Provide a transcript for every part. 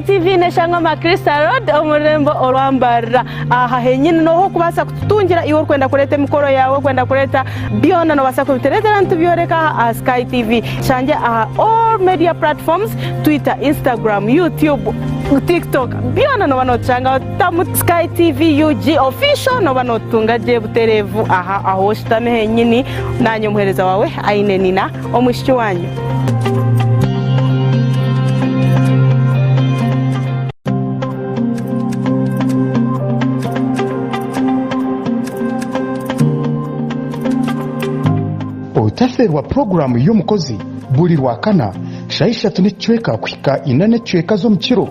TV neshangwa Macrista Road omu rurembo orwa Mbarara. Aha henyini noho okubaasa kututungira iwe orikwenda kureeta emikoro yaawe, orikwenda kureeta byona nobaasa kubitureetera nitubyoreka aha aha Sky TV. Tushangye aha all media platforms, Twitter, Instagram, YouTube, TikTok byona noba notushangaho tamu Sky TV UG official noba notutunga gye butereevu aha ahu oshutami henyini. Naanye omuheereza waawe Aine Nina omwishiki waanyu. Otafeerwa puroguraamu y'omukozi buri Rwakana shaaha ishatu n'ekicweka kuhika ina n'ekicweka z'omukiro.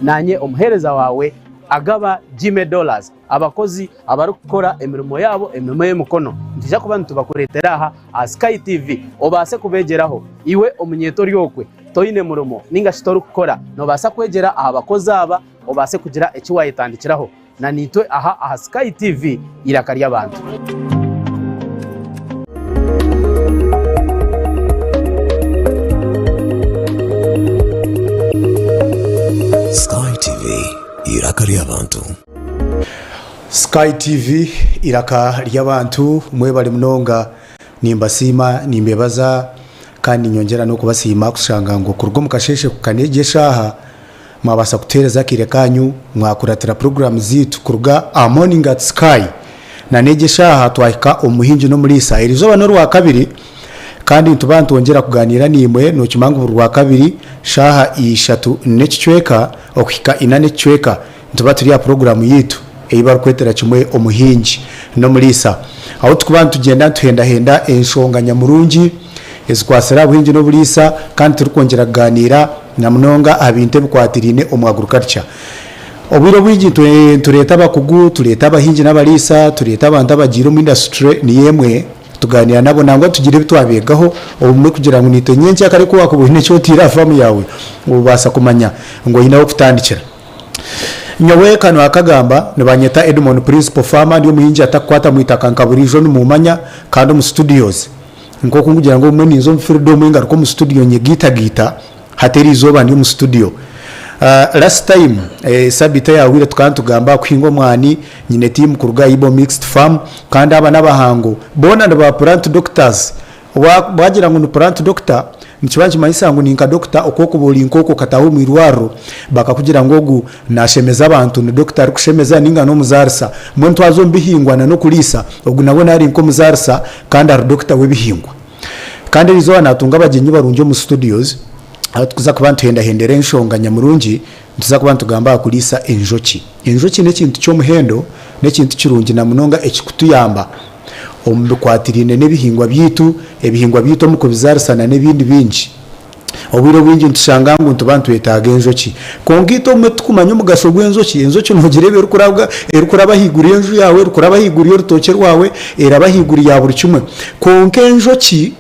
Naanye omuheereza waawe Agaba Jimmy Dollars. Abakozi abarikukora emirimo yaabo emirimo y'emikono nitwija kuba nitubakureetera aha aha Sky TV obaase kubeegyeraho. Iwe omunyeeto ori okwe toine murimo ninga shi torikukora noobaasa kwegyera aha bakozi aba obaase kugira eki waayetandikiraho na naitwe aha aha Sky TV eiraka ry'abantu. Sky TV, eiraka ry'abantu. Sky TV eiraka ry'abantu mwebare munonga nimbasiima nimbebaza kandi ninyongyera n'okubasiima kushanga ngu kuruga omu kasheeshe kuhika n'egi eshaaha mwabaasa kutuheereza akaire kanyu mwakuratira puroguraamu zaitu kuruga aha Morning at Sky na n'egi eshaaha twahika omu muhingi n'omuriisa. Erizooba n'orwakabiri kandi nituba nitwongyera kugaaniira naimwe nookimanya ngu buri rwakabiri shaaha ishatu n'ekicweka okuhika ina n'ekicweka Nituba turi aha puroguraamu yaitu ei barikwetera kimwe Omuhingi n'Omuriisa, ahu turikuba nitugyenda nituhendahenda enshonga nyamurungi ezikwatsire aha buhingi n'oburiisa kandi turikwongyera kugaaniira na munonga aha bintu ebikwatiraine omu agriculture. Obwire obwingi nitureeta abakugu, tureeta abahingi n'abariisa, tureeta abantu abagiire omu industry niyo emwe tugaaniira nabo nangwa tugira ebi twabeegaho obumwe kugira ngu naitwe nyenkyakare ku waakuba oine eki otaire aha faamu yaawe obaasa kumanya ngu oine ah'okutandikira. Nyowe Kanwa Kagamba, nibanyeta Edmond Principal Farmer, ndi omuhingi atakukwata mwitaka nka buriijo nimumanya kandi omu studios. Nkoku nkugira ngu obumwe ninza omu field obumwe ngaruka omu studio nyegaitagaita, hati erizooba ndi omu studio. Last time sabiiti eyahweire tukaba nitugamba aha kuhinga omwani, nyine team kuruga aha Ibo Mixed Farm kandi aba n'abahangu boona ni ba plant doctors. Wagira ngu ni plant doctor, nikiba nikimanyisa ngu ni nka doctor oku orikuba ori nk'okwo okataaha omu irwariro bakakugira ngu ogu nashemeza abantu, ni doctor arikushemeza ninga n'omuzaarisa. Mbwenu twaza omu bihingwa na n'okuriisa, ogu nawe nari nk'omuzaarisa kandi ari doctor w'ebihingwa. Kandi erizooba natunga abagyenyi barungi omu studios ahu turikuza kuba nituhendahendera enshonga nyamurungi, nituza kuba nitugamba aha kuriisa enjoki. Enjoki n'ekintu ky'omuhendo, n'ekintu kirungi na munonga ekirikutuyamba omu bikwatiraine n'ebihingwa byaitu, ebihingwa byaitu omu kubizaarisana n'ebindi bingi. Obwire obwingi nitushanga ngu nituba nitwetaaga enjoki. Kwonka itwe obumwe titukumanya omugasho gw'enjoki. Enjoki noogireeba erikurabwa erikuraba ahaiguru y'enju yaawe, erikuraba ahaiguru y'orutookye rwawe, eraba ahaiguru ya buri kimwe. Kwonka enjoki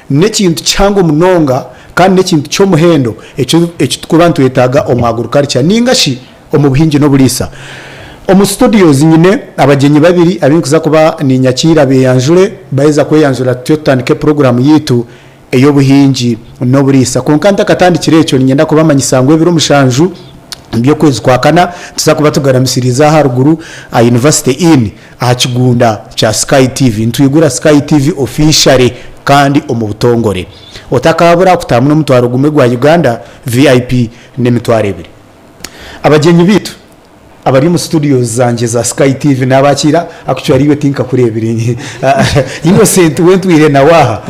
n'ekintu kihango munonga kandi n'ekintu ky'omuhendo eki eki turikuba nitwetaaga omu agriculture ninga shi omu buhingi n'oburiisa. Omu studios nyine abagyenyi babiri abu nkuza kuba ninyakiira beyanjure, baheza kweyanjura tutyo tutandike puroguraamu yaitu ey'obuhingi n'oburiisa. Kwonka ntakatandikire ekyo niinyenda kubamanyisa ngu ebiro mushanju by'okwezi kwa kana nituza kuba tugaramisiriize aha ruguru aha University Inn aha kigunda kya Sky TV. Nitwigura Sky TV officially kandi omu butongore. Otakaabura kutaamu n'omutwaro gumwe gwa Uganda, VIP n'emitwaro ebiri. Abagyenyi baitu abari omu studios zangye za Sky TV nabakiira actually iwe tinkakureebire Innocent we ntwire nawe aha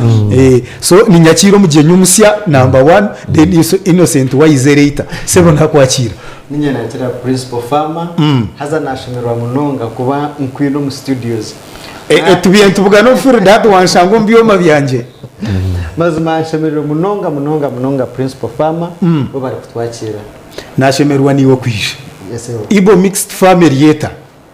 so ninyakiira omugyenyi omusya number one then Innocent we aize later. Sebo nakwakiira. Ninye nakira Principal Farmer haza nashemererwa munonga kuba nkwine omu studios. Tubiire nitubugana omu field hati wanshanga omu byoma byangye. Mazima nshemereirwe munonga munonga munonga Principal Farmer bo bari kutwakira. Nashemererwa naiwe kwija. Ibo mixed farm eri eta?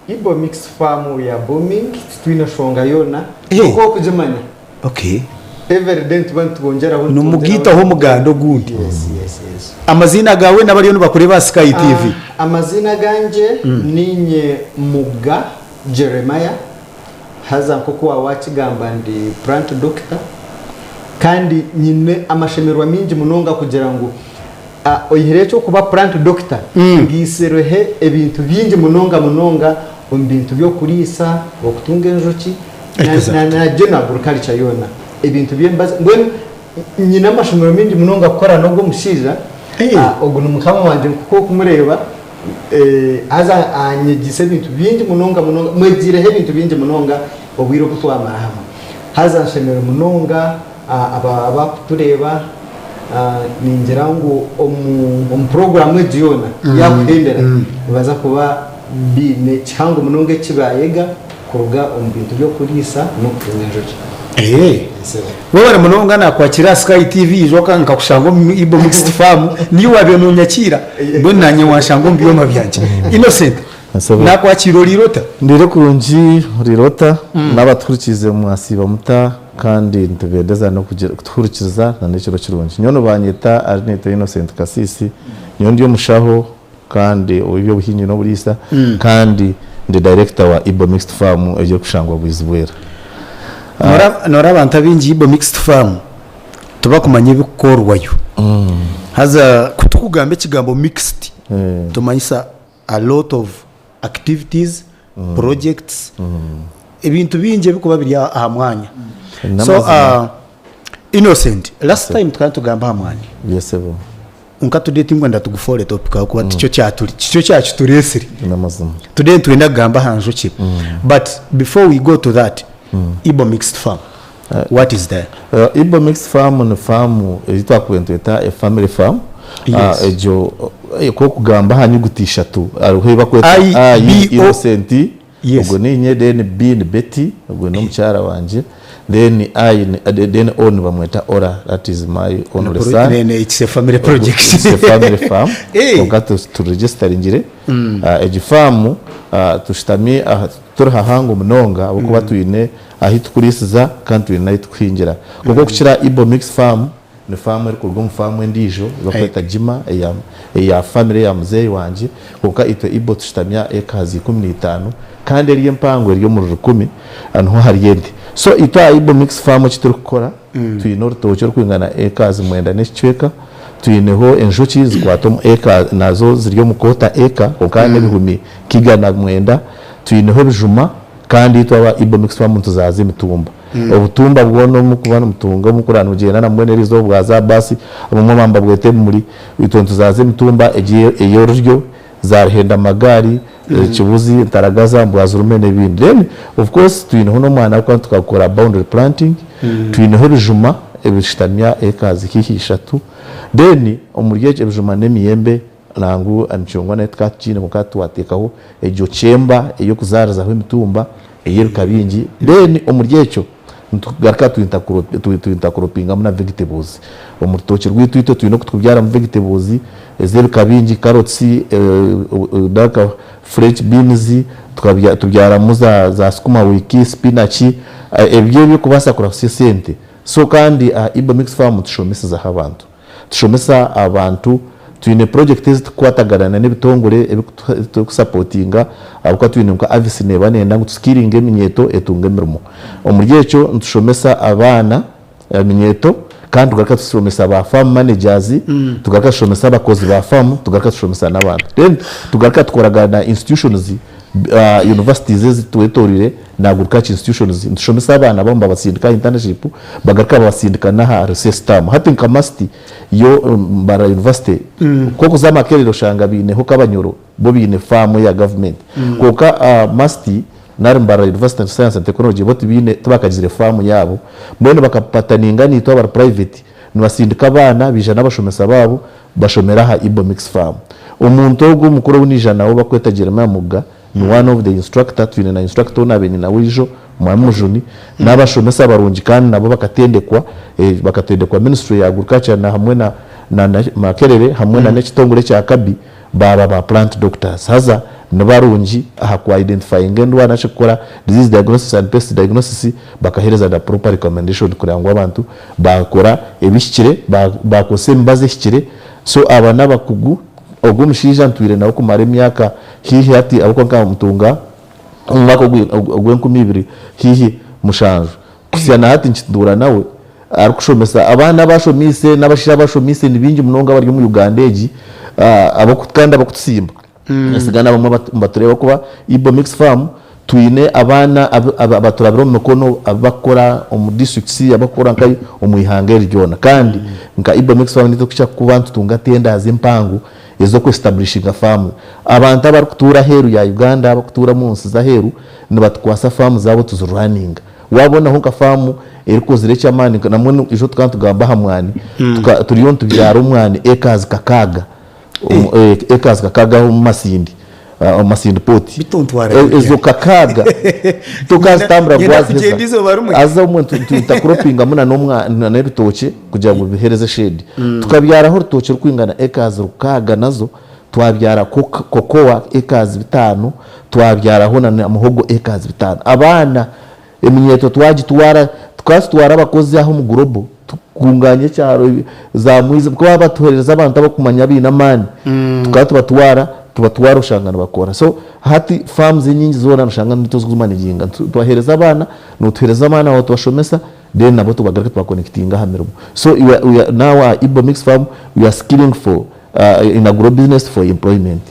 Ibo mixed farm we are booming titwine nshonga yoona kwonka okugimanya Okay. Every day nituba nitwongyeraho. Nimugaitaho omuganda ogundi. Yes, yes, yes. Amaziina gaawe n'abariyo nibakureeba aha Sky TV. Amaziina agangye niinye Muga Jeremiah. Haza nk'oku waaba waakigamba ndi plant doctor kandi nyine amashemererwa maingi munonga kugira ngu. Oihireho eky'okuba plant doctor, ngiitsireho ebintu bingi munonga munonga omu bintu by'okuriisa, okutunga enjoki na general agriculture yoona. Ebintu by'emibazi mbwenu nyine amashomero maingi munonga kukora n'ogu omushaija, ogu ni mukama wangye nk'oku orikumureeba, haza anyegyeise ebintu bingi munonga munonga, mwegiireho ebintu bingi munonga obwire obu twamara hamwe. Haza nshemereirwe munonga Abakutureeba ningira ngu omu puroguramu egi yoona yakuhendera nibaza kuba baine kihango munonga eki bayega kuruga omu bintu by'okuriisa n'okutunga enjoki. Webare munonga nakwakira aha Sky TV ijoka nkakushanga omu Ibo Mixed Farm niiwe wabiire nonyakiira mbwenu nanye wanshanga omu byoma byangye. Innocent Nakwakiira oriire ota? Ndiire kurungi oriire ota? N'abatuhurikiize mwasiiba muta? Kandi nitubendeza n'okutuhurikiriza na n'ekiro kirungi. Nyowe nibanyeta Arinaitwe Innocent Kasiisi, nyowe ndi omushaho kandi ow'eby'obuhingi n'oburiisa kandi ndi director wa Ibo Mixed Farm eri erikushangwa Bwizibwera. Noreeba abantu abaingi Ibo Mixed Farm tibakumanya ebikukorwayo. Haza ku turikugamba ekigambo mixed, nitumanyisa a lot of activities, projects, ebintu bingi ebirikuba biri aha mwanya. So N'amazima. Innocent, last time tukaba nitugamba aha mwani. Yes sebo. Kwonka today tinkwenda tugufoore topic ahabw'okuba tikyo kyaturi tikyo kyakitureetsire. N'amazima. Today nitwenda kugamba aha njoki. But before we go to that, Ibo Mixed Farm, what is there? Ibo Mixed Farm ni faamu ei twakubaire nitweta a family farm. Yes. Egyo kwokugamba aha nyuguta ishatu hariho ei bakweta I, I B, O. Innocent, Yes. ogwo niinye, then B ni Betty, ogwo n'omukyara wangye, then I ni then O nibamweta Ora, that is my only son. Then it's a family project. It's a family farm. Eh. Kwonka turegisitaringire. Egi faamu tushutami aha Turi hahango munonga ahabw'okuba twine ahu tukuriisiza kandi twine n'ahu tukuhingira. Kwonka okukira Ibo Mix Farm ni faamu erikuruga omu faamu endiijo ei barikweta Jima eya famire ya muzeeyi wangye. Kwonka itwe Ibo tushutamya ekazi 15 kandi eri empango eri omuri rukumi niho hari ente. So itwe aha Ibo Mix Farm eki turikukora twine orutookye orukwingana ekazi mwenda n'ekicweka, twineho enjoki zikwata omu eka nazo ziri omu koota eka kwonka n'ebihumi nka 190. Twineho ebijuma kandi itwe aba Ibo Mixed Farm nituzaaza emitumba. Obutumba bwona obu murikuba nimutunga obu murikureeba nimugyenda na mbwenu eriizooba bwa za baasi abamwe abamwe nibabweta ebimuri, itwe nituzaaza emitumba egi ey'oruryo, za ruhendamagaari, kibuzi, ntaragaza, mbwazirume n'ebindi. Then of course twineho n'omwana ahabw'okuba tukakora boundary planting, twineho ebijuma ebishutamya ekazi haihi ishatu, then omuri ekyo ebijuma n'emiyembe. Nangu emicungwa nayo tukaba tugiine kwonka twateekaho egyo chamber ey'okuzaarizaho emitumba ey'ebika bingi then omuri ekyo nitugaruka tu intercropingamu na vegetables. Omu rutookye rwaitu itwe twine oku tukubyaramu vegetables ez'ebika bingi carrots, french beans, tubyaramu za sukuma wiki, spinach, ebyo ebirikubaasa kurahutsya esente. So kandi aha Ibo Mix Farm tushomesezaho abantu. Tushomesa abantu, twine purojekiti ezi turikukwatagana na n'ebitongore ebirikutusapotinga ahabw'okuba twine nka Avisi neeba neyenda ngu tusikiringe eminyeeto etunge emirimo. Omuri ekyo nitushomesa abaana eminyeeto kandi tugaruka tushomesa ba faamu manegyazi, tugaruka tushomesa abakozi ba faamu, tugaruka tushomesa n'abantu. Then tugaruka tukoragana na institutions, universities ezitwetoreire na agriculture institutions nitushomesa abaana abamwe babatsindika aha internship bagaruka babatsindika n'aha recess term. Hati nka MUST yo Mbarara University ku orikuza Makerere oshanga baineho Kabanyoro bo baine faamu eya gavumenti kwonka MUST nari Mbarara University of Science and Technology bo tibaine tibakagizire faamu yaabo mbwenu bakapataninga naitwe abari private nibatsindika abaana baija n'abashomesa baabo bashomera aha Ibo Mix Farm. Omuntu ogwo omukuru ou naija nawe bakweta Jeremiah Mugga Ni one of the instructor, twine na instructor ou naabaire nyine nawe ijo, Mwami Mujuni, n'abashomesa barungi kandi nabo bakatendekwa, bakatendekwa ministry ya agriculture na hamwe na na Makerere hamwe na n'ekitongore ekya Kabi, baaba ba plant doctors. Haza ni barungi aha ku identifyinga endwara nari shi kukora disease diagnosis and pest diagnosis, bakaheereza na proper recommendation kureba ngu abantu baakora ebihikire, baakozesa emibazi ehikire. So aba n'abakugu. Ogu omushaija ntwire nawe kumara emyaka haihi hati ahabw'okuba nkamutunga omu mwaka ogw'enkumi ibiri haihi mushanju. Kuhitsya na hati nkintuura nawe. arikushomesa abaana abu ashomiise n'abashaija abu ashomiise ni baingi munonga abari omu Uganda egi kandi abarikutusiima. Nyesiga n'abamwe nibatureeba kuba Ibo Mix Farm twine abaana abaturabire omu mikono abakukora omu districts, abakukora nka omu ihanga eri ryona. Kandi nka Ibo Mix Farm nitwe tukira kuba nitutunga tenders empango ez'oku establishinga faamu. Abantu abarikutuura aheeru ya Uganda, abarikutuura omu nsi z'aheeru nibatukwasa faamu zaabo tuziruraninga. Waabonaho nka faamu erikozire eky'amaani nambwenu ijo tukaba nitugamba aha mwani, turiyo nitubyara omwani acres kakaaga. Acres kakaaga omu Masindi, omu Masindi Port. Beitu ontwara hirya. Ezo kakaaga tokazitambura ngu Nyenda waziheza. kugyenda eizooba rimwe. Haza obumwe nitukuropingamu n'ebitookye kugira ngu bihereze shade. Tukabyaraho orutookye rurikwingana acres rukaaga nazo, twabyara cocoa acres bitaano, twabyaraho na muhogo acres bitaano. Abaana Eminyeeto twagitwara, tukaba tutwara abakozi aha omu Global, tukunganya ekyaro za Mwiza, kuba batuheereza abantu abakumanya abaine amaani, tukaba tubatwara, tubatwara oshanga nibakora. So hati farms enyingi zoona noshanga nitwe tuzimanaginga, tubaheereza abaana, notuheereza abaana baawe tubashomesa, then nabo tubagaruka tubakonekitinga aha mirimo. So we are, we are now aha Igbo Mixed Farm, we are skilling for in agro business for employment.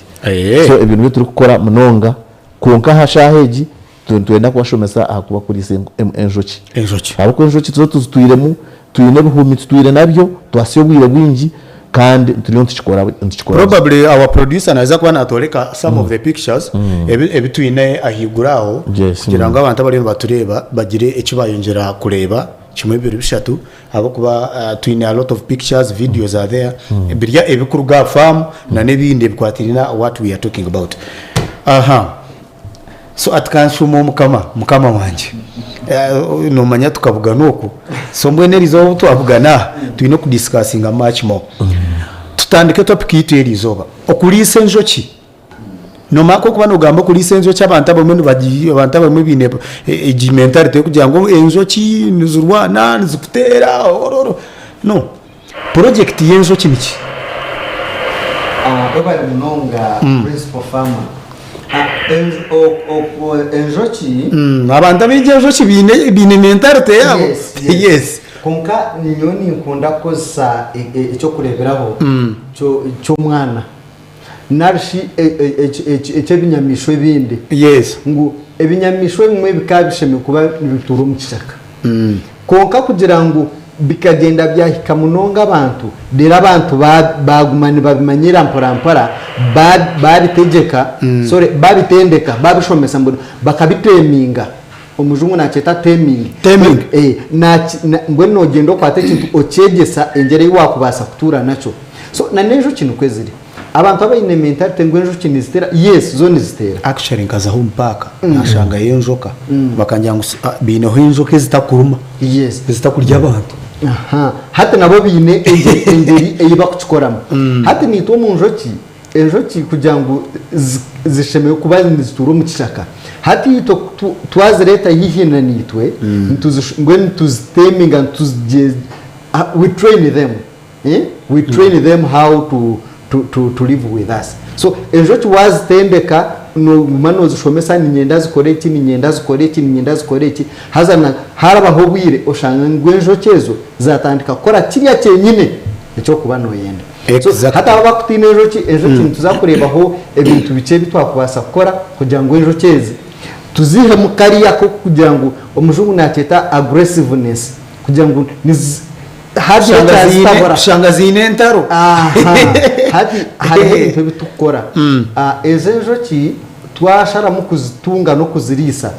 So ebyo nibyo turikukora munonga, kwonka aha shaaha egi, Nitwenda kubashomesa aha ku bakuriisa enjoki. Enjoki. Ahabw'okuba enjoki zo tuzitwiremu, twine ebihumi tutwire nabyo, twasya obwire bwingi kandi turiyo nitukikora nitukikora gye. Probably our producer naija kuba natworeka some of the pictures ebi ebi twine ahaiguru aho Yes, kugira ngu abantu abariyo nibatureeba bagire eki bayongyera kureeba kimwe bibiri bishatu ahabw'okuba twine a lot of pictures, videos are there biri ebirikuruga aha farm na n'ebindi ebikwatiraine na what we are talking about. Aha. So ati kanshuuma omukama mukama wangye nomanya tukabugana oku so mbwenu erizooba obu twabugana aha twine ku discussinga much more. Tutandike topic yaitu y'erizooba okuriisa enjoki. Nomanya ku orikuba nogamba okuriisa enjoki abantu abamwe nibagi abantu abamwe baine egi mentality y'okugira ngu enjoki nizirwana nizikuteera ororo no. Purojekiti y'enjoki niki? Webare munonga Principal Farmer. Enjoki. Abantu abaingi enjoki baine mentality yaabo. Yes. Kwonka nyowe ninkunda kukozesa eky'okureeberaho ky'omwana nari shi eky'ebinyamaishwa ebindi. Yes. Ngu ebinyamaishwa ebimwe bikaba bishemereire kuba nibituura omu kishaka. Kwonka kugira ngu bikagyenda byahika munonga abantu, reero abantu baaguma nibabimanyira mporampora, baabitegyeka, sorry, baabitendeka, baabishomesa mbwenu bakabiteeminga, omujungu naakyeta taming. Taming. Mbwenu noogyenda okwata ekintu okyegyesa engyera ei waakubaasa kutuura nakyo. So na n'enjoki nikwo ziri. Abantu abaine mentality ngu enjoki niziteera, yes zo niziteera. Actually nkazaho omu paaka nashangayo enjoka bakangira ngu baineho enjoka ezitakuruma Yes. ezitakurya abantu. Aha. Hati nabo baine engeri engeri ei bakukikoramu. Hati naitwe omu njoki, enjoki kugira ngu zi- zishemereire kuba nizituura omu kishaka. Hati itwe ku tu- twazireeta haihi na naitwe, nituzish- mbwenu nituziteminga nituzigye we train them. We train them how to, to, to, to live with us. So enjoki wazitendeka noguma nozishomesa ninyenda zikore eki ninyenda zikore eki ninyenda zikore eki haza na harabaho obwire oshanga ngu enjoki ezo zatandika kukora kirya kyenyine ekyokuba noyenda. So Exactly. hati abo abakutiina enjoki, enjoki nituza kurebaho ebintu bikye ebitwakubaasa kukora kugira ngu enjoki ezi tuzihemu kariya kokugira ngu omujungu nakyeta aggressiveness kugira ngu nizi Hagira Kushanga ziine, ekyazitabura. kushanga ziine entaro. Aha, hati hariho ebintu ebi turikukora. Ah, Ezo enjoki twasharamu kuzitunga n'okuziriisa,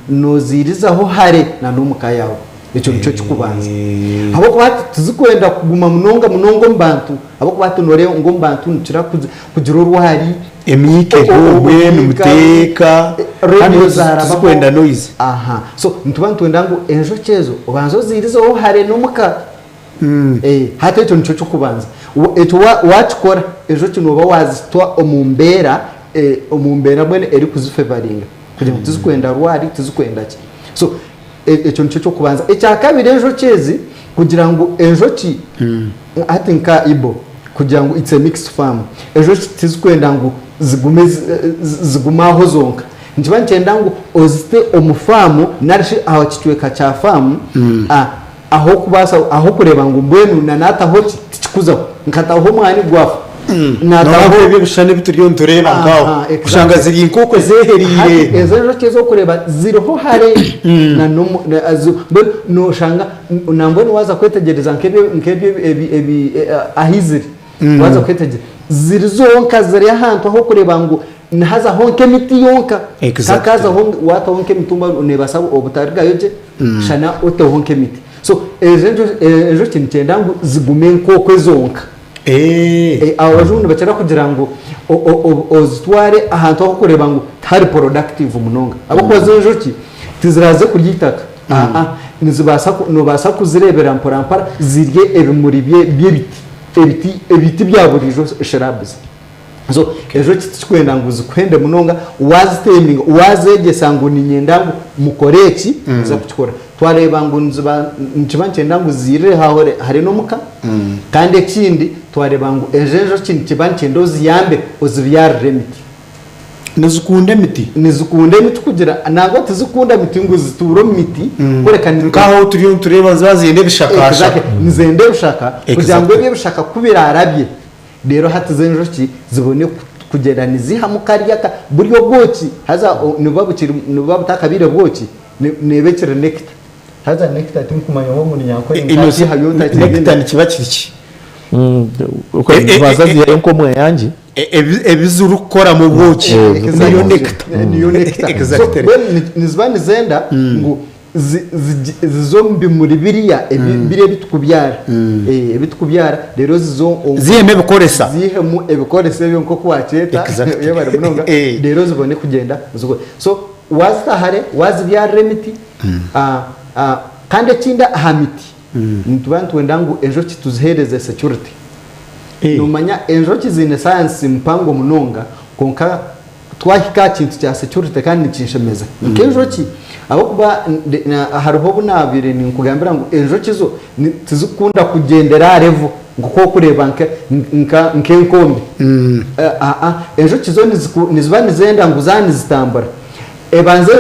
noziirizaho hare na n'omuka yaawe. Ekyo nikyo kikubanza. Ahabw'okuba hati tizikwenda kuguma munonga munonga omu bantu, ahabw'okuba hati nooreeba ngu omu bantu nikikira kugira orwari, Emiika eri obwe Omuka, nimuteeka kandi radio zarabaho. tizikwenda noise. Aha. So nituba nitwenda ngu enjoki ezo obanze oziirizeho hare n'omuka. Eh, hati ekyo nikyo ky'okubanza. Wa- Ekyo wa- wakikora enjoki nooba waazitwa omu mbeera eh, omu mbeera mbwenu erikuzifevaringa kugira ngu tizikwenda rwari tizikwenda ki. So e- ekyo nikyo ky'okubanza. Ekyakabiri enjoki ezi kugira ngu enjoki hati nka Ibo kugira ngu it's a mixed farm enjoki tizikwenda ngu zigume zigume aho zonka nikiba nikyenda ngu ozite omu faamu narishi aha kicweka kya faamu. Ah'okubaasa ah'okureeba ngu mbwenu na naataho ki, tikikuzaho. Nkataho omwani gwafa. Noona Naataho. nk'ebyo ebishushani ebi turiyo nitureeba nk'aho, Aha, kushanga exactly. ziri nk'okwo Hati zehereire. ezo enjoki ez'okureeba ziriho hare na n'omu na zi mbwenu nooshanga nambwenu waaza kwetegyereza nk'ebyo nk'ebyo ebi ebi ahi ziri, waaza kwetegyereza, ziri zonka ziri ahantu ah'okureeba ngu Nihazaho nk'emiti yonka. Exactly. Hakazaho wataho nk'emitumba nebaasa obutarigayo gye shana oteho nk'emiti. So ezo enjoki nikyenda ngu zigume nk'okwe zonka. Eh. Abajungu nibakira kugira ngu ozitware ahantu ah'okureeba ngu tihari productive munonga. Ahabw'okuba zo enjoki tiziraaze kurya eitaka. Aa nizibaasa nobaasa kuzireebera mpora mpora zirye ebimuri by'ebiti, ebiti ebiti bya buriijo shrubs. So enjoki tikikwenda ngu zikuhende munonga, waziteminga, wazegyesa ngu niinyenda ngu mukore eki, niziza kukikora. Twareeba ngu niziba nikiba nikyenda ngu ziirire hare n'omuka, kandi ekindi twareeba ngu ezo enjoki nikiba nikyenda oziyambe ozibyarire emiti. Nizikunda emiti? Nizikunda emiti kugira, nangwa tizikunda miti ngu zituure omu miti, kureka ni. Nk'aho turiyo nitureeba niziba nizenda ebishakashaka. Exactly, nizenda ebishaka kugira ngu Exactly. ebyo ebishaka ku biraarabye, Reero hati zo enjoki zibone kugyenda niziihamu kariya ka buri obwoki haza nibuba bukiri nibuba butakabaire bwoki neeba ekiri nectar. Haza nectar tinkumanya oba omu Runyankore nkakiihayo nta Nectar nikiba kiri ki? Nibaza ziihayo nk'omweyangye. Ebi zirikukoramu obwoki niyo nectar. Niyo nectar. Exactly. So mbwenu niziba nizenda ngu zize omu bimuri biriya biriya ebi turikubyara ebi turikubyara reero zize omu Zihemu ebikoresa. Zihemu ebikoresa ebyo nk'oku waakyeta Exactly. yebare munonga reero zibone kugyenda zikore. So waazita hare waazibyarira emiti kandi ekindi aha miti nituba nitwenda ngu enjoki tuziheereze security. Noomanya enjoki ziine sayansi mpango munonga kwonka Twahika aha kintu kya security kandi nikinshemeza nk'enjoki ahabw'okuba hariho obu naabaire ninkugambira ngu enjoki zo tizikukunda kugyendera aha level nk'oku orikureeba nk'enkombe. Enjoki zo niziba nizenda ngu zaaba nizitambura ebanze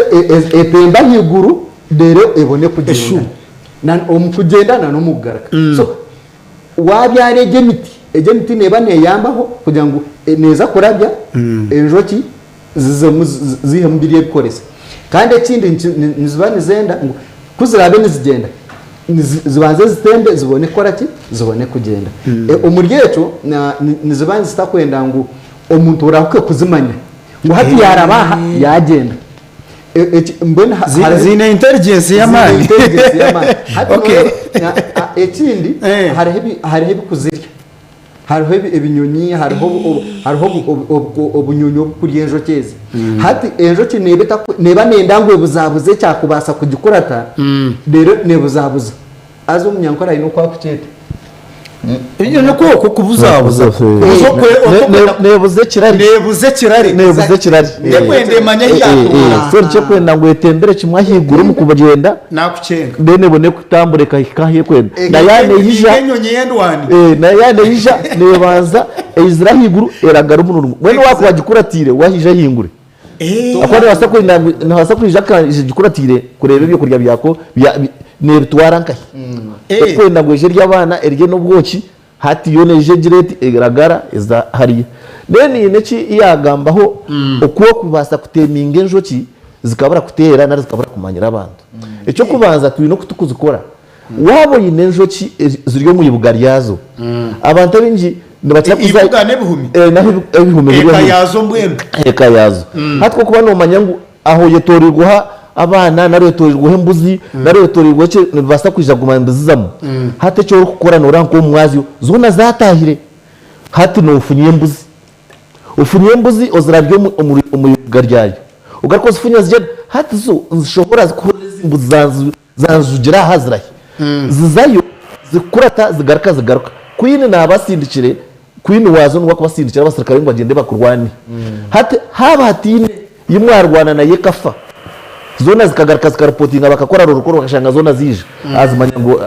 etembe ahaiguru reero ebone kugyenda. Omu kugyenda n'omu kugaruka. So Waabyara egyo emiti, egyo emiti neeba neeyambaho kugira ngu neeza kurabya enjoki zizemu ziihemu biri ebikoresa. Kandi ekindi niziba nizenda ngu ku ziraabe nizigyenda zibanze zitembe zibone kukora ki? Zibone kugyenda. Omuri ekyo niziba nizitakwenda ngu omuntu orahuke kuzimanya ngu hati yaaraba aha yaagyenda. Mbwenu Ziine intelligence y'amaani. Intelligence y'amaani. Hati Okay. noreeba, ekindi hariho hariho ebikuzirya. Hariho ebinyonyi, hariho hariho obunyonyi obukurya enjoki ezi. Hati enjoki neeba etaku neeba neyenda ngu ebuzabuze ekyakubaasa kugikurata, reero neebuzabuza. Haza omunyankore aine oku akukyeta. Nikwo okwo kubuzabuza. Neebuza ekirari. Neebuza ekirari. Neebuza ekirari. Tekwenda emanye ahu yaatuura. So nikyo ekwenda ngu etembere kimwe ahaiguru omu kugyenda. Naakukyenga. Then ebone kutambura ekahika ahu ekwenda. Na yaaba neija. Nk'enyonyi y'endwani. Na yaaba neija neebanza eizire ahaiguru eragara omunungu. Mbwenu waakuba wagikuratiire waija ahingure. Ahakuba neebaasa kwenda ngu neebaasa kwija egikuratiire kureeba ebyokurya byako neebitwara nkahi. Erikwenda ngu eije erye abaana erye n'obwoki, hati yo neija egira eti eragara eza hariya. Then haine eki yaagambaho oku orikubaasa kuteeminga enjoki zikabura kuteera nari zikabura kumanyira abantu. Eky'okubanza twine oku turikuzikora. Waaba oine enjoki ziri omu ibuga ryazo, abantu abaingi nibakira kuza. Ibuga n'ebihumi? Naho ebihumi biri Eka yaazo mbwenu? Eka yaazo. Hati ku orikuba noomanya ngu aho oyetoroirweho abaana nari oyetoroirweho embuzi nari oyetoroirweho ki, nibibaasa kwija kuguma nibizizamu. Hati eki orikukora nooreeba nk'omu mwazyo zoona zaataahire, hati noofunya embuzi. Ofunye embuzi ozirabye omu ibuga ryayo, ogaruke ozifunye ozigyende. Hati zo nizishohora zikuhurira ezi mbuzi zanjugira aha zirahi? Zizayo zikukurata zigaruka zigaruka. Kwini naaba asindikire, kwini waazo niwe akubasindikira abasirikare ngu bagyende bakurwane. Hati haaba hataine ei mwarwana nayo ekafa, zoona zikagaruka zikaripotinga bakakora rurukoro bakashanga zoona ziija, azimanya ngu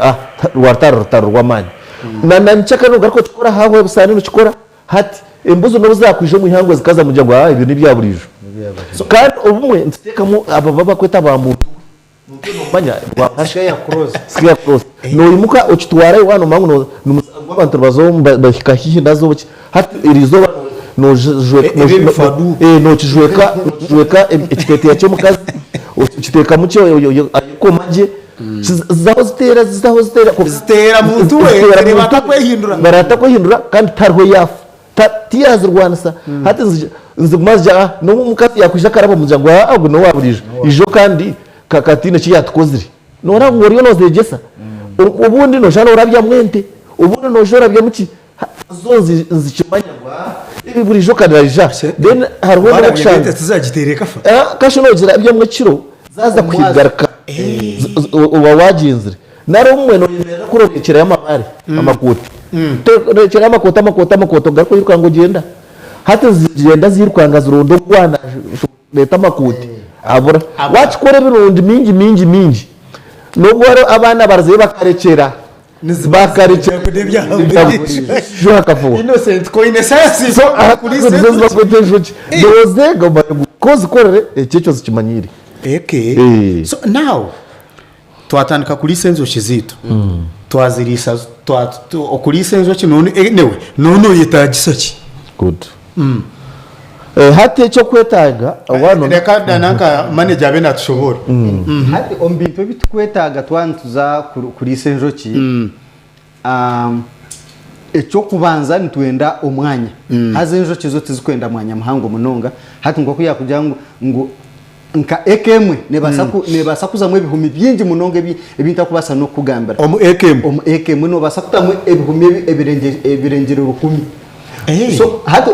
rwaba rutari rutaro rw'amaani. Na na nkyakare nogaruka okikora hahwaho ebisaani nokikora. Hati embuzi n'obu zaakwija omu ihangwe zikaza mugira ngu aa ebyo n'ebya buriijo. Kandi obumwe nituteekamu abo abu barikweta ba muntu we. Manya Square cross. Square cross. Noimuka okitwara waaba nomanya ngu ngu abantu nibaza omu bahika haihi nazo ki hati eriizooba Ebi ebifaduuka. nokijweka nokijweka ekiteteeya ky'omukazi okiteekamu ki ayekoma gye zizaho ziteera zizaho ziteera Ziteera muntu we, Ziteera zireba muntu we. atakwehindura. Bareba atakwehindura kandi tihariho yaafa. Ta- Tiyazirwanisa hati nizija niziguma zija ah n'obu omukazi yakwija akaraba omugira ngu aa ogu n'owa buriijo ijo kandi ka katiine eki yatukozire. Nooraba ngu oriyo noozegyesa. O- Obundi nooshusha noorabyamu ente, obundi nooshusha orabyamu ki, ha zo nizi nizikimanya ngu aa ebi buriijo kariraija. Then hariho Warabyamu n'okushanga ente tizagiteera ekafa? Ah, kasha noogirabyamu ekiro zaaza Omwazi. kuhigaruka zi- zi- oba waagyenzire. Nari obumwe nooyemerera kuri oreekyerayo amabaare, amakooti. Oreekyerayo amakooti, amakooti, amakooti ogaruka oirukanga ogyenda. Hati zigyenda ziirukanga zironda ogwana reeta amakooti abura. Waakikora emirundi mingi mingi mingi, n'obu abaana baruzeyo bakarekyera, bakarekyera akafuuha. Innocent koine saasi So nizo zibakweta enjoki. Noozeega omanye ngu ku ozikorire eki ekyo zikimanyiire. Okay. So now Twatandika kuriisa enjoki zaitu, twaziriisa, twa, okuriisa enjoki noonu, anyway, nooba noyetaagisa ki? Good. Eh, hati ekyokwetaaga wano Reka nanka manager abe natushoboora. Hati omu bintu ebi tukwetaaga twaba nituza kuriisa enjoki, um, ekyokubanza nitwenda omwanya. Haza enjoki zo tizikwenda mwanya muhango munonga. Hati nk'oku yaakugira ngu, ngu Nka eka emwe nebaasa ku nebaasa kuzamu ebihumi bingi munonga ebi ebi ntakubaasa n'okukugambira. Omu eka emwe? Omu eka emwe noobaasa kutamu ebihumi ebi ebirengye ebirengire rukumi. So hati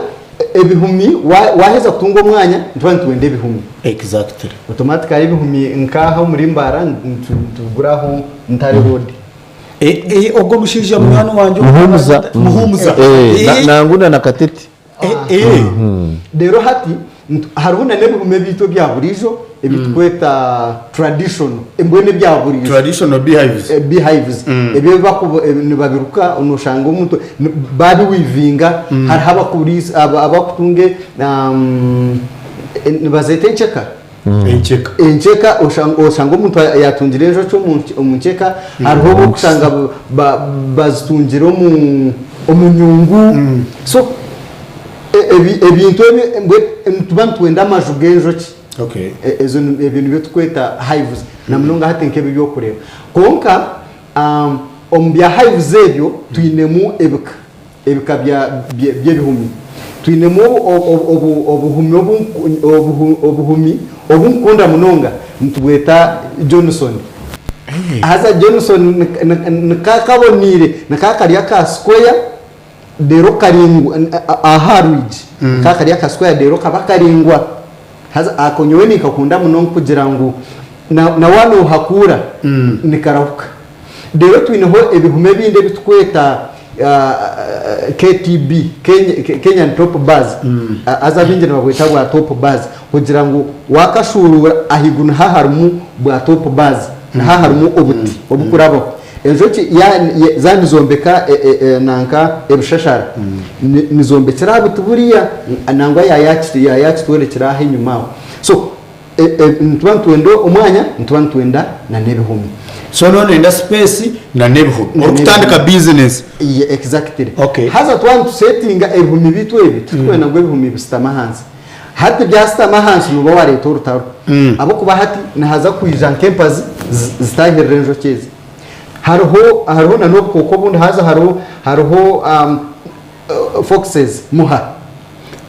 ebihumi wa waaheza kutunga omwanya nituba nitwenda ebihumi. Exactly. Automatically ebihumi nk'aha omuri Mbarara nitu nitubigura aho Ntare Road. Ogwo omushaija munywani wangye Muhumuza. Muhumuza. Eh, nangwa na na Katete. Reero hati hariho na n'ebihumi ebyaitu ebya buriijo ebi tukweta traditional mbwenu ebya buriijo. Traditional beehives. Beehives. Ebyo ebi bakuba nibabiruka noshanga omuntu babiwivinga hariho abakuriisa abakutunga nibazeeta enkyeka. Enkyeka. Enkyeka oshanga omuntu yatungire enjoki omu nkyeka hariho obu orikushanga bazitungire omu nyungu so ebintu ebi nituba nitwenda amaju g'enjoki ebyo nibyo turikweta hives na munonga hati nk'ebi ebi orikureeba kwonka omu bya hives ebyo twinemu ebika. Ebika by'ebihumi. Twinemu obuhumi obu nkukunda munonga nitubweta Johnson. Haza Johnson nikakaboniire, nikakari aka square reero karaingwa aha rwigi, nikakari aka square reero kaba karaingwa. Haza ako nyowe ninkakunda munonga kugira ngu na waaba nohakuura nikarahuka. Reero twineho ebihumi ebindi ebi turikweta KTB, Kenyan Top Bars, haza abaingi nibabweta bwa Top Bars kugira ngu waakashuuruura ahaiguru niho harimu bwa Top Bars, niho harimu obuti obukurabaho. Enjoki zaaba nizombeka nanka ebishashara, nizombekyera aha buti buriya nangwa yaakitworekyera aha enyima aho. So Nituba nitwenda omwanya, nituba nitwenda na n'ebihumi. So noba noyenda space na n'ebihumi orikutandika business. Yeah, exactly. Okay. Haza twaba nitusetinga ebihumi biitu ebi, titurikwenda ngu ebihumi bisitame ahansi. Hati byasitama ahansi nooba wareeta orutaro. Ahabw'okuba hati nihaza kwija nk'empazi zitaahirire enjoki ezi. Hariho hariho na n'obukooko obundi haza hariho hariho foxes, muha.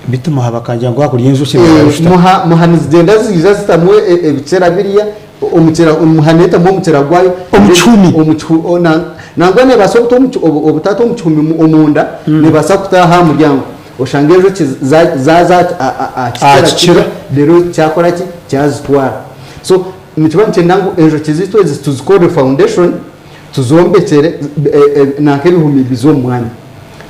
Beitu muha bakangira ngu wakurya enjoki nebarushita. Muha muha nizigyenda ziija zitamu ebikyera biriya omukyera muha neetamu omukyera gwayo Omu kihumi. omu kihu nangwa neebaasa obuta obutata omu kihumi omunda neebaasa kuta aha muryango oshange enjoki zaaza aha Aha kikyera kikyera. kiriya reero kyakora ki kyazitwara. So nikiba nikyenda ngu enjoki zaitu ezi tuzikorere foundation tuzombekyere nanka ebihumi bize omu mwanya.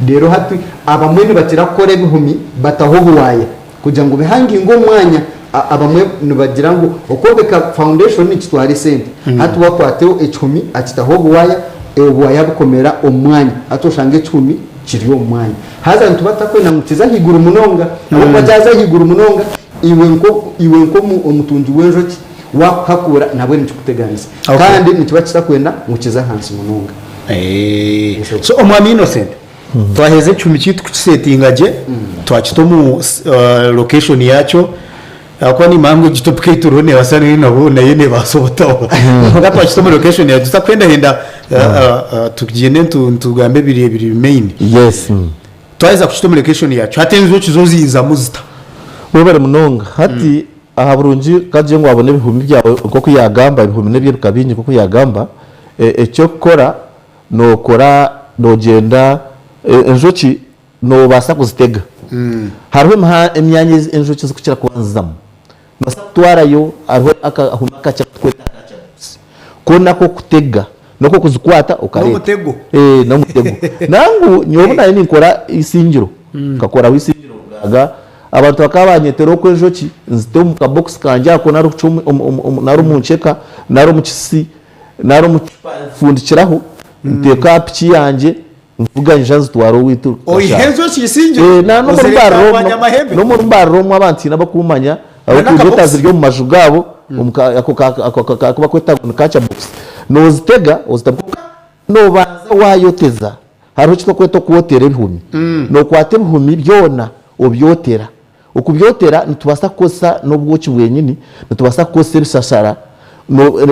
Reero hati abamwe nibakira kukora ebihumi bataho obuwaaya kugira ngu bihanginge omwanya. Abamwe nibagira ngu okwombeka foundation nikitwara esente. Hati wakwata ekihumi akitaho obuwaaya, obuwaaya bukomera omu mwanya. Hati oshanga ekihumi kiri omu mwanya. Haza nituba tutakwenda ngu kize ahaiguru munonga ahabw'okuba kyaza ahaiguru munonga iwe nko iwe nk'omutungi w'enjoki. Waakuhakuura nabwe nikikuteganisa. Kandi nikiba kitakwenda ngu kize ahansi munonga. So omwami Innocent, twaheza ekihumi kyaitu kukisetinga gye, twakita omu location yakyo, ahakuba nimanya ngu egi topic ei turiho nebaasa nayo nebaasa obutahwa. Kwonka twakita omu location yakyo, tutakwendahenda tugyende nitugambe ebiri ebiri main. Yes. Twaheza kukita omu location yakyo, hati enjoki zo ziizamu zita? Webare munonga. Hati aha burungi kagire ngu wabona ebihumi byawe nk'oku yagamba, ebihumi n'eby'ebika bingi nk'oku yagamba, eky'okukora nokora nogyenda enjoki nobaasa kuzitega. Hariho emyanya ezi enjoki zikukira kuba nizizamu. Nobaasa kutwarayo hariho akahumi akakye aku tukweta aka box ko nak'okutega n'okwokuzikwata okareeta. N'omutego. N'omutego. Nangu nyowe obu naabaire ninkora eisingiro, nkakoraho eisingiro rugaaga, abantu bakaba banyetera okwo enjoki nzite omu kabokisi kangye ako nari nari omu nkyeka nari omu kisisi nari omu cupa nfundikiraho nteeka aha piki yangye nvuga nyija nzitwara owaitu Oiha enjoki eisingiro ozireeta aha Banyamahembe? N'omu rumbariro omwe abantu haine abakumanya abarikureeta ziri omu maju gaabo ako aku barikweta ngu ni kacha box. Noozitega ozitamu kwonka noobanza waayoteza. Hariho eki turikweta okwotera ebihumi. Nookwata ebihumi byona obyotera. Okubyotera nitubaasa kukozesa n'obwoki bwenyini, nitubaasa kukozesa ebishashara,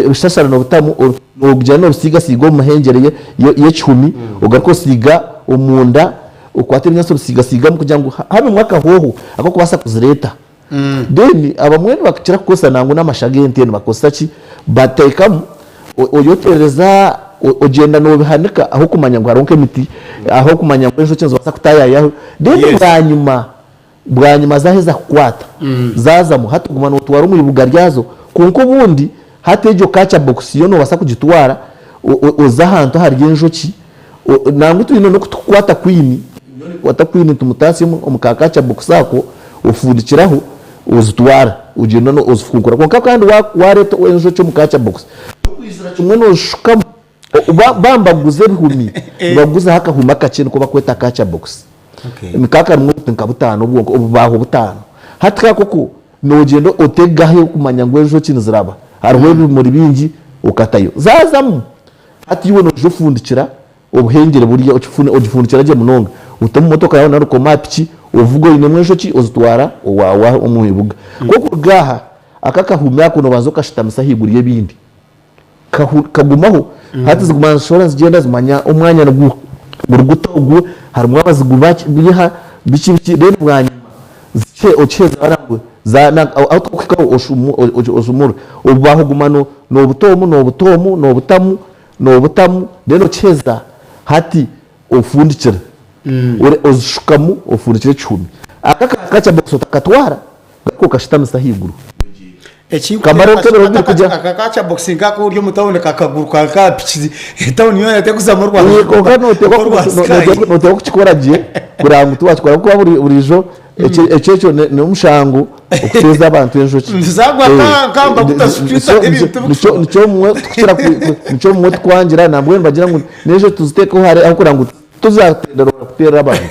ebishashara noobitamu noogyenda noobisiigasiiga omu mihengyere y'ekihumi, ogaruke osiiga omunda, okwate ebinyaatsi obisiigasiigamu kugira ngu habemu akahooho ak'okubaasa kuzireeta. Then abamwe nibakira kukozesa nangwa n'amasha g'ente nibakozesa ki, bateekamu oyotereza ogyenda noobihanika ahabw'okumanya ngu hariho nk'emiti, ahabw'okumanya ngu enjoki nizibaasa kutaayaayaho, then bwanyima Bwanyima zaaheza kukwata, zaazamu. Hati oguma nootwara omu ibuga ryazo. Kwonka obundi hati egyo kacha box yo noobaasa kugitwara oze ahantu ahari enjoki. Nangwa twine n'oku tukukwata kwini, nyowe ninkwata kwini nitumutaasya omu ka kacha box ako, ofundikiraho ozitwara ogyenda ozifunkura. Kwonka kandi waareeta enjoki omu kacha box, tokwizira kimwe noozishukamu. Baaba nibaguza ebihumi, nibaguzaho akahumi akakye niko bakweta kacha box. Nikaba karimu obuti nka butaano bwonka, obubaaho butaano. Hati kako ko nogyenda otegaho kumanya ngu enjoki niziraba, hariho ebimuri bingi okatayo. Zaazamu, hati iwe noija ofundikira obuhengyere buriya ogifundikira gye munonga, ote omu motoka yaawe nari okome aha piki ovuge oinemu enjoki ozitwara owaawe omu ibuga. Ku orikuruga aha, aka akahumi ako nobanza okashutamisa ahaiguru y'ebindi. Kagumaho hati ziguma nizishohora nizigyenda zimanya omwanya niguha guri guta ogu harimu abazigu biha biki biki then bwanyima zikye okiheza bara ngu ahu turikuhikaho oshumure obubaho oguma nobuta omu nobuta omu nobutamu nobutamu then okiheza hati ofundikira ozishukamu ofundikira ekihumi aka aka box otakatwara garuka okashutamisa ahaiguru. Kamara okebera obu birikugira. Aka kacha box nkako ori omu tawuni kakaguruka nka piki etawuni yoona tekuzamu orwa Kwonka noteekwa kukikora gye kureba ngu tiwakikora ahabw'okuba buriijo ekyo ekyo n'omushango okuteeza abantu enjoki. Nizagwa nkamba kutashushisa ebintu Nikyo obumwe tukwangira nambwenu nibagira ngu n'enjoki tuziteekeho hare ahabw'okugira ngu Tuzatendera kuteerera abantu.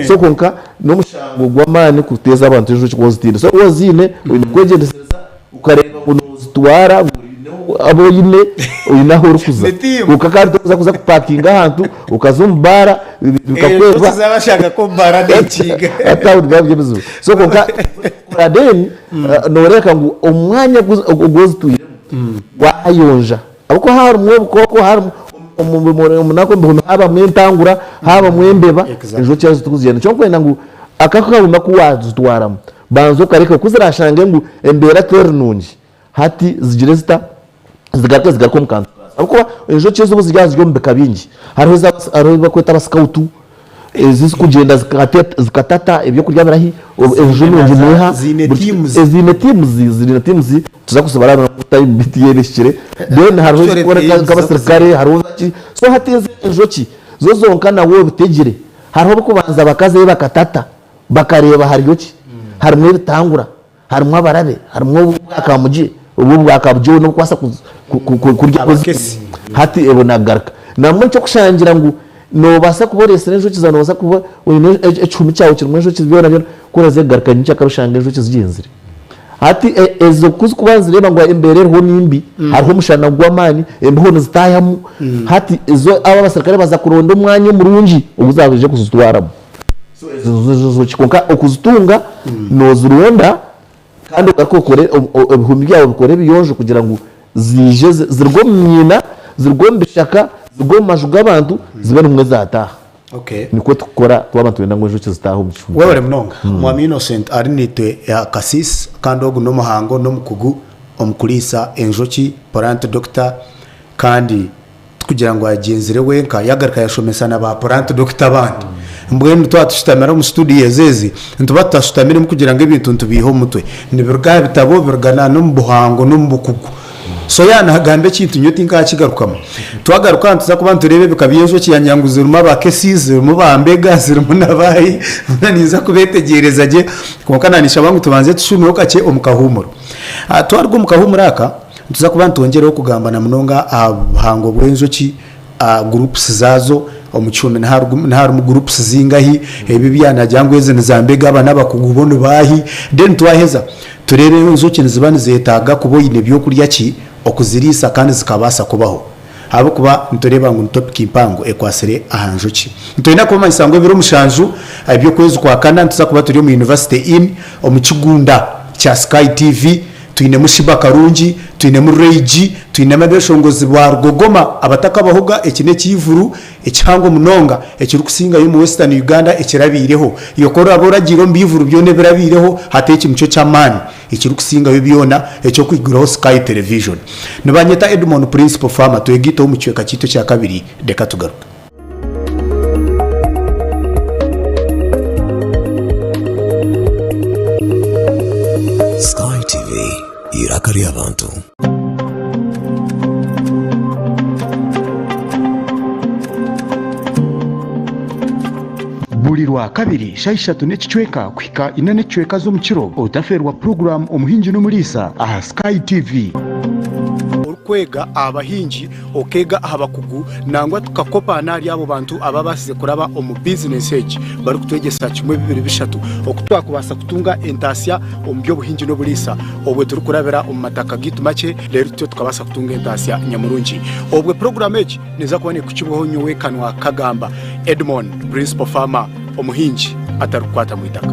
So kwonka n'omushango gw'amaani kuteeza abantu enjoki waaba ozitiine. So waaba oziine oine kwegyendesereza okareeba ngu noozitwara ngu oine abu oine, oine ahu orikuza. Kwonka kandi torikuza kuza kupakinga ahantu okaza omu baara bikakweba. Hati aho nibyo ebizibu. So kwonka then nooreebeka ngu omwanya ogu ozitwiremu waayonja. Ahabw'okuba harimu obukooko, harimu omu naku omu bihumi haabamu entangura, haabamu embeba, enjoki ezo tikuzigyenda. Nikyo ndikwenda ngu aka kahumi aku waazitwaramu, banza okareka ku ziraashange ngu embeera teri nungi, hati zigire zita? Zigaruke zigaruke omu kantu kaazo. Ahabw'okuba enjoki ezo obu ziri aha ziri omu bika bingi. Hariho ezi barikweta abasikautu, ezirikugyenda zikatata ebyokurya birahi, enju nungi neeha, ziine tiimuzi, ziine tiimuzi tuza kuzibara omu tayimu beitu yaaba ehikire, then hariho ezirikukora nk'abasirikare hariho ki, so hati ezi enjoki zo zonka nawe obitegire, hariho abarikubanza bakazayo bakatata bakareeba hariyo ki, harimu ebitangura. Harimu abarabe, harimu obwakamugye, obu obwakamugye n'obukubaasa kurya Abakesi. Hati ebona kugaruka. Nambwenu ekyokushangira ngu nobaasa kuba oreetsire enjoki zaawe, nobaasa kuba oine ekihumi kyawe kirimu enjoki byona byona, ku oraze kugaruka nyenkyakare oshange enjoki zigyenzire. Hati. Ezo ku zirikuba nizireeba ngu embeera eriho ni mbi, hariho omushana gw'amaani, embeho nizitaayamu, hati zo abo abaserukare baza kuronda omwanya omurungi ogu zaabaije kuzitwaramu. So ezo nizo njoki kwonka okuzitunga noozironda kandi ogaruke okore ebihumi byawe obikore ebiyonjo kugira ngu ziije ziruge omu miina, ziruge omu bishaka, ziruge omu maju g'abantu zibe nimwo zaataaha. Okay. Nikwo tukukora twaba nitwenda ngu enjoki zitaahe omu kihumi Webale kyaitu. munonga Mwami Innocent ari naitwe Kasisi kandi ogu n'omuhango n'omukugu omu kuriisa enjoki, plant doctor, kandi tikugira ngu agyenzire wenka yagaruka yashomesa na ba plant doctor abandi. Mbwenu twaba tushutamire omu studios ezi nituba tutashutamiremu kugira ngu ebintu nitubiiha omu mutwe, nibiruga aha bitabo biruga n'omu buhango n'omu bukugu. So yaaba naagamba ekintu nyowe tinkakigarukamu. Twagaruka aha nituza kuba nitureeba ebika by'enjoki yaagira ngu zirimu abakesi, zirimu ba mbega, zirimu na baahi, boona ninza kubeetegyereza gye kwonka naanishaba ngu tubanze tushuumeho kakye omu kahuumuro. Twaruga omu kahuumuro aka, nituza kuba nitwongyeraho kugamba na munonga aha buhango bw'enjoki, aha groups zaazo, omu kihumi niharimu groups zingahi, ebi ebi yaanagira ngu ezi ni za mbega aba n'abakugu bo ni baahi, then twaheza Tureebe enjoki niziba nizetaaga kuba oine byokurya ki okuziriisa kandi zikabaasa kubaho ahabw'okuba nitureeba ngu ni topiki mpango ekwatsire aha njoki. Nitwenda kubamanyisa ngu ebiro mushanju eby'okwezi kwa kana nituza kuba turi omu University Inn omu kigunda kya Sky TV. Twinemu Sheeba Karungi, twinemu Ray G, twinemu abeshongozi ba Rugogoma abatakabahoga, eki n'ekiivuru Ekihango munonga ekirikusingayo omu Western Uganda ekirabaireho. Iwe ku oraabe oragiire omu biivuru byona ebirabaireho, hati eki nikyo ky'amaani ekirikusingayo byona eky'okwiguraho Sky Television. Nibanyeta Edmond Principal Farmer, twegaiteho omu kicweka kyaitu ekyakabiri, reka tugaruke. Sky TV, eiraka ry'abantu. Buri Rwakabiri shaaha ishatu n'ekicweka kuhika ina n'ekicweka z'omukiro, otafeerwa puroguraamu Omuhingi n'Omuriisa aha Sky TV. Orikwega aha bahingi, okeega aha bakugu nangwa tukakopa n'ahari abo bantu ababaasize kuraba omu bizinesi egi barikutwegyesa kimwe bibiri bishatu oku twakubaasa kutunga entaasya omu by'obuhingi n'oburiisa obwe turikurabira omu mataka gaitu makye reero tutyo tukabaasa kutunga entaasya nyamurungi. Obwe puroguraamu egi neeza kuba neekukibwaho nyowe Kanwa Kagamba Edmond, Principal Farmer, omuhingi atarikukwata mu itaka.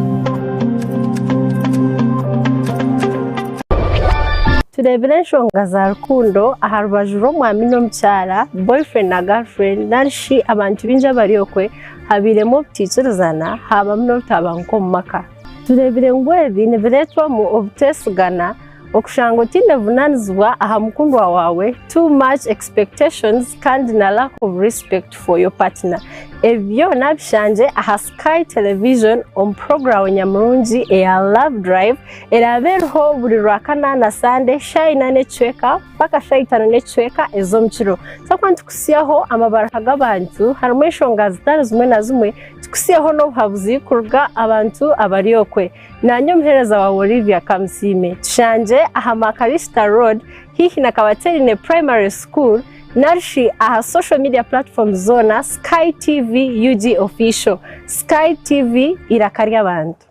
Tureebire enshonga za rukundo aha rubaju rw'omwami n'omukyara, boyfriend na girlfriend, nari shi abantu baingi abari okwe, habairemu obutaikirizana haabamu n'obutabanguko omu maka. Tureebire ngu ebi nibireetwamu obuteesigana, okushanga otaine buvunaanizibwa aha mukundwa waawe, too much expectations kandi na lack of respect for your partner. Ebi byona bishangye aha Sky Television omu puroguraamu nyamurungi eya Love Drive eraabe eriho buri Rwakana na Sande shaaha ina n'ekicweka mpaka shaaha itaano n'ekicweka ez'omukiro. Twakuba nitukutsyaho amabaruha g'abantu harimu enshonga zitari zimwe na zimwe, tukutsyeho n'obuhabuzi kuruga abantu abari okwe. Naanye omuheereza waawe Olivia Kamusiime. Tushangye aha Makarista Road haihi na Kabaterine Primary School nari shi aha social media platforms zoona Sky TV UG Official. Sky TV eiraka ry'abantu.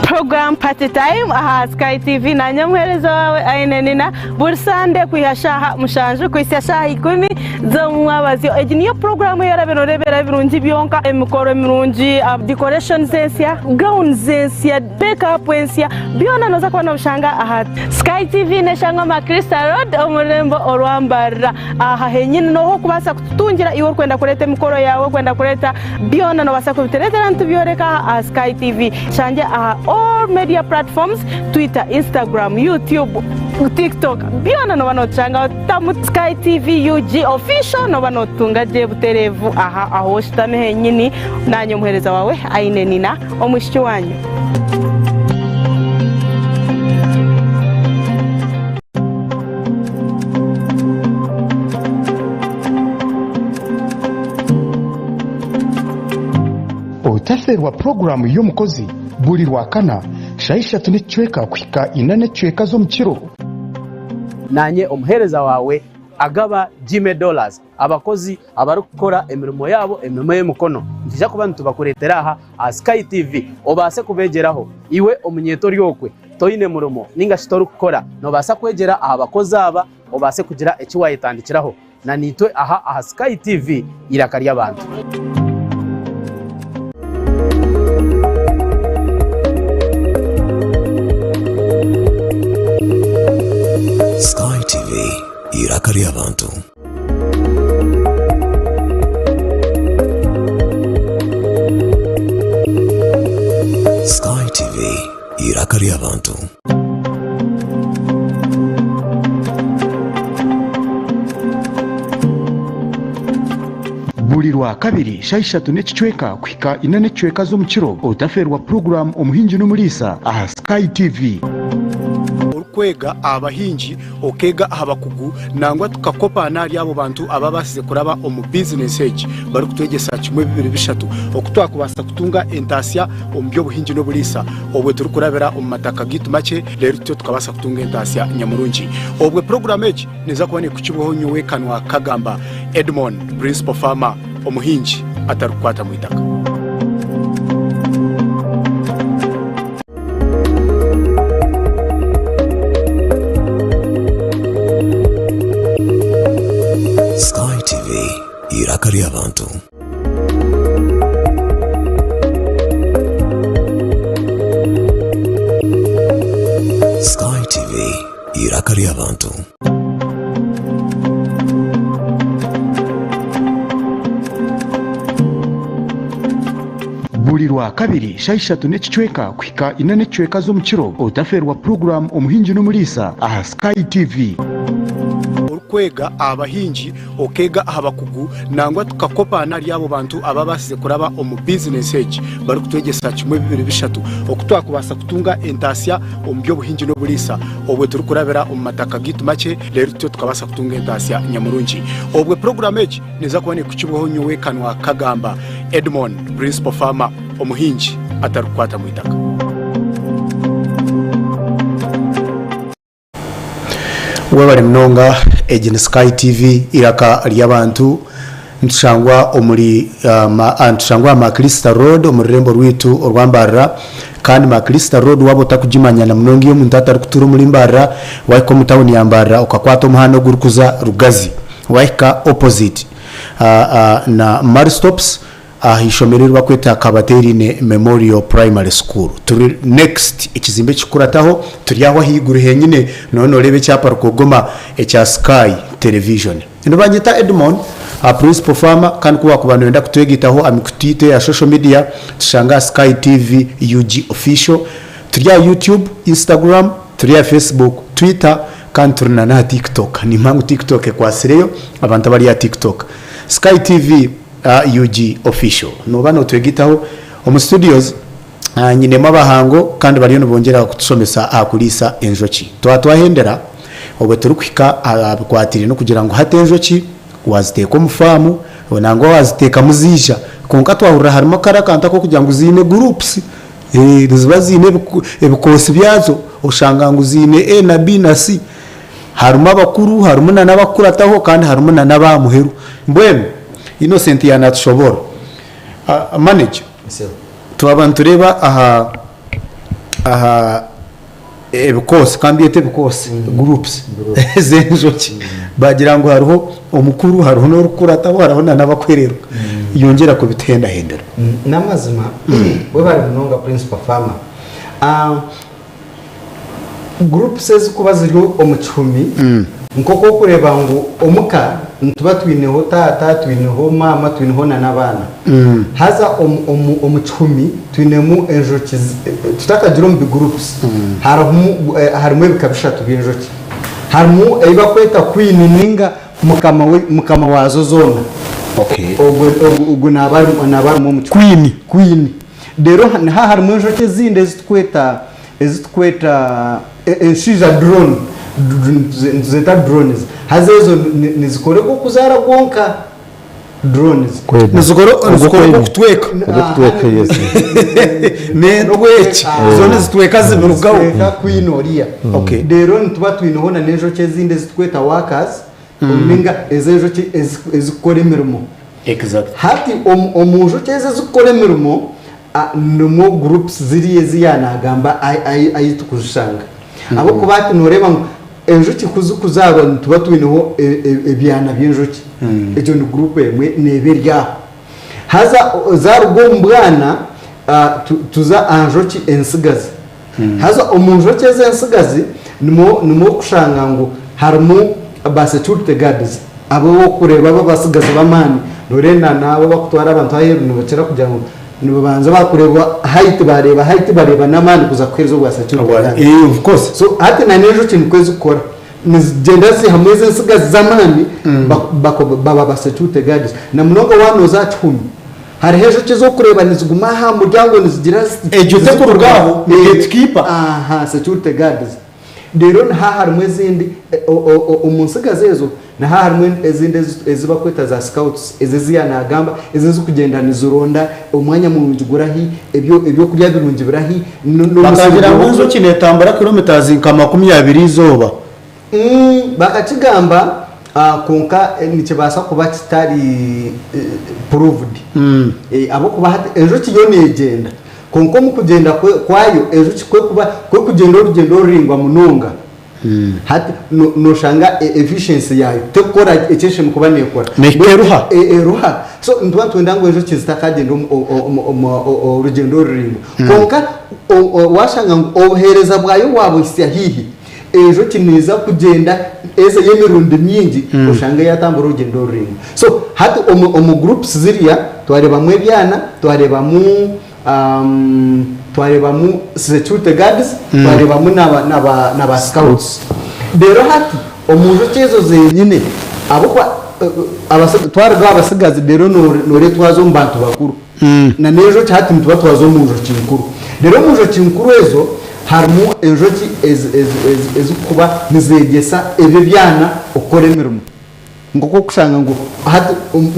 Program Party Time aha Sky TV nanye omuheereza waawe Aine Nina buri Sande kwiha shaaha mushanju kuhitsya shaaha ikumi z'omumwabazyo. Egi niyo puroguraamu ei orabe nooreebera ebirungi byonka, emikoro mirungi, decorations ensya, gowns ensya, make up ensya, byona nooza kuba noobishanga aha Sky TV n'eshangwa Macrista Road omu rurembo orwa Mbarara. Aha henyini nooha okubaasa kututungira iwe orikwenda kureeta emikoro yaawe, orikwenda kureeta byona noobaasa kubitureetera nitubyoreka aha Sky TV. Tushangye aha all media platforms, Twitter, Instagram, YouTube, TikTok, byona nooba nootushangaho tamu Sky TV UG Official nooba nootutunga gye butereevu aha ahu oshutami henyini. Naanye omuheereza waawe Aine Nina, omwishiki waanyu. Otafeerwa puroguraamu y'omukozi buri Rwakana shaaha ishatu n'ekicweka kuhika ina n'ekicweka z'omukiro. Naanye omuheereza waawe. Agaba Jimmy Dollars, abakozi abarikukora emirimo yaabo emirimo y'emikono. Nitwija kuba nitubakureetera aha aha Sky TV obaase kubeegyeraho. Iwe omunyeeto ori okwe toine murimo ninga shi torikukora, noobaasa kwegyera aha bakozi aba obaase kugira eki waayetandikiraho. Na naitwe aha aha Sky TV eiraka ry'abantu. Sky TV, eiraka ry'abantu. Sky TV, eiraka ry'abantu. Buri Rwakabiri shaaha ishatu n'ekicweka kuhika ina n'ekicweka z'omukiro otafeerwa puroguraamu Omuhingi n'Omuriisa aha Sky TV. Orikwega aha bahingi, okeega aha bakugu nangwa tukakopaana ahari abo bantu ababaasize kuraba omu bizinesi egi barikutwegyesa kimwe bibiri bishatu oku twakubaasa kutunga entaasya omu by'obuhingi n'oburiisa obwe turikurabira omu mataka gaitu makye reero tutyo tukabaasa kutunga entaasya nyamurungi. Obwe puroguraamu egi neeza kuba neekukibwaho nyowe Kanwa Kagamba Edmond, Principal Farmer, omuhingi atarikukwata mu itaka. Sky TV, eiraka ry'abantu. Sky TV, eiraka ry'abantu. Buri Rwakabiri shaaha ishatu n'ekicweka kuhika ina n'ekicweka z'omukiro otafeerwa puroguraamu Omuhingi n'Omuriisa aha Sky TV. Orikwega aha bahingi, okeega aha bakugu nangwa tukakopaana ahari abo bantu ababaasize kuraba omu bizinesi egi barikutwegyesa kimwe bibiri bishatu oku twakubaasa kutunga entaasya omu by'obuhingi n'oburiisa obwe turikurabira omu mataka gaitu makye reero tutyo tukabaasa kutunga entaasya nyamurungi. Obwe puroguraamu egi neeza kuba neekukibwaho nyowe Kanwa Kagamba Edmond, Principal Farmer, omuhingi atarikukwata mu itaka. Webare munonga egi ni Sky TV eiraka ry'abantu nitushangwa omuri nitushangwa aha Maclister Road omu rurembo rwaitu orwa Mbarara kandi Maclister Road waaba otakugimanya na munonga iyo omuntu atarikutuura omuri Mbarara wahika omu tawuni ya Mbarara okakwata omuhanda ogurikuza Rugazi wahika opposite na Marie-Stopes Aha ishomero eri barikweta Kabateerine Memorial Primary School. Turi next ekizimbe ekirikukurataho turi aho ahaiguru henyine noba noreeba ekyapa rukogoma ekya Sky Television. Nibanyeta Edmond, Principal Farmer kandi ku wakuba noyenda kutwegaitaho aha mikutu yaitu eya social media tushange aha Sky TV UG Official. Turi aha YouTube, Instagram, turi aha Facebook, Twitter kandi turi na n'aha TikTok. Nimanya ngu TikTok ekwatsireyo abantu abari aha TikTok. Sky TV. UG Official. Nooba nootwegitaho omu studios nyinemu abahango kandi bariyo nibongyera kutushomesa aha kuriisa enjoki. Twaba twahendera obwe turikuhika aha bikwatiraine n'okugira ngu hati enjoki waaziteeka omu faamu nangwa waaziteekamu zaija kwonka twahurira harimu kare akantu ak'okugira ngu ziine groups niziba ziine ebikoosi byazo oshanga ngu ziine A na B na C. Harimu abakuru, harimu na n'abakukurataho kandi harimu na n'ab'aha muheru. Mbwenu Innocent yaanatushoboorora. Manager, twaba nitureeba aha aha ebikoosi, ka mbyete ebikoosi, groups z'enjoki, baagira ngu hariho omukuru, hariho n'orikukurataho, hariho na n'abakwererwa. Yongyera kubituhendahendera. N'amazima, webare munonga Principal Farmer. Groups ezikuba ziri omu kihumi nk'oku orikureeba ngu omuka nituba twineho taata, twineho maama, twineho na n'abaana. Haza omu kihumi twinemu enjoki tutakagira omu bi groups harimu harimu ebika bishatu by'enjoki. Harimu ei barikweta queen ninga mukama waazo zoona. Ogwo naaba arimu omu kihumi. Queen. Reero niha harimu enjoki ezindi ezi turikweta ezi turikweta enshaija drone nituzeeta drones haza ezo nizikora ogw'okuzaara gwonka drones. Nizikora ogw'okutweka. Ogw'okutweka yes. N'entweki zo nizitweka zibirugaho. Nizitweka queen oriya. Okay. Reero nituba twineho na n'enjoki ezindi ezi turikweta workers. Ninga ezo enjoki ezikukora emirimo. Hati omu njoki ezo ezikukora emirimo nimwo groups ziriya ezi yaanagamba ahi turikuzishanga. Ahabw'okuba hati nooreeba ngu enjoki ku zirikuzaarwa nituba twineho ebyana by'enjoki. Egyo ni group emwe neeba eri aho. Haza zaaruga omu bwana tuza aha njoki entsigazi. Haza omu njoki ezi entsigazi nimwo nimwo orikushanga ngu harimu ba security guards abu orikureeba abo abatsigazi b'amaani nooreeba n'abo abarikutwara abantu aheeru nibakira kugira ngu nibabanza baakureeba height baareeba height bareeba n'amaani kuza kuheereza obwa security guard. Of course. So hati na n'enjoki nikwo ezikukora nizigyenda ziihamu ezi entsigazi z'amaani baba ba security guards na munonga waaba nooza aha kihumi. Hariho enjoki ez'okureeba niziguma aha muryango nizigira ziti. Egyo tekuruga aho, ni gatekeeper. Aha, security guards. Reero niha harimu ezindi, omu ntsigazi ezo niha harimu ezindi ezi barikweta za scouts, ezo ezi yaanagamba, ezo ezirikugyenda nizironda omwanya murungi gurahi, ebyokurya birungi birahi, n'omusiri Bakagira ngu enjoki neetambura kilometres nka 20 eizooba. Bakakigamba kwonka nikibaasa kuba kitari proved ahabw'okuba hati enjoki yo negyenda kwonka omu kugyenda kwayo enjoki ku erikuba ku erikugyenda orugyendo ruraingwa munonga hati noshanga efficiency yaayo terikukora eki eshemereire kuba nekora. Nehika eruha. Eruha. So nituba nitwenda ngu enjoki zitakagyenda orugyendo ruraingwa kwonka washanga ngu obuheereza bwayo wabuhitsya haihi Enjoki neeza kugyenda eze y'emirundi mingi oshange yatambura orugyendo oruraingwa. So hati omu omu groups ziriya twareebamu ebyana, twareebamu twareebamu security guards, twareebamu naba naba naba scouts. Reero hati omu njoki ezo zenyine ahabw'okuba twaruga aha batsigazi reero noreeba twaza omu bantu bakuru. Na n'enjoki hati nituba twaza omu njoki nkuru. Reero omu njoki nkuru ezo harimu enjoki ezirikuba nizeegyesa ebyo ebyana okukora emirimo. Nk'oku orikushanga ngu hati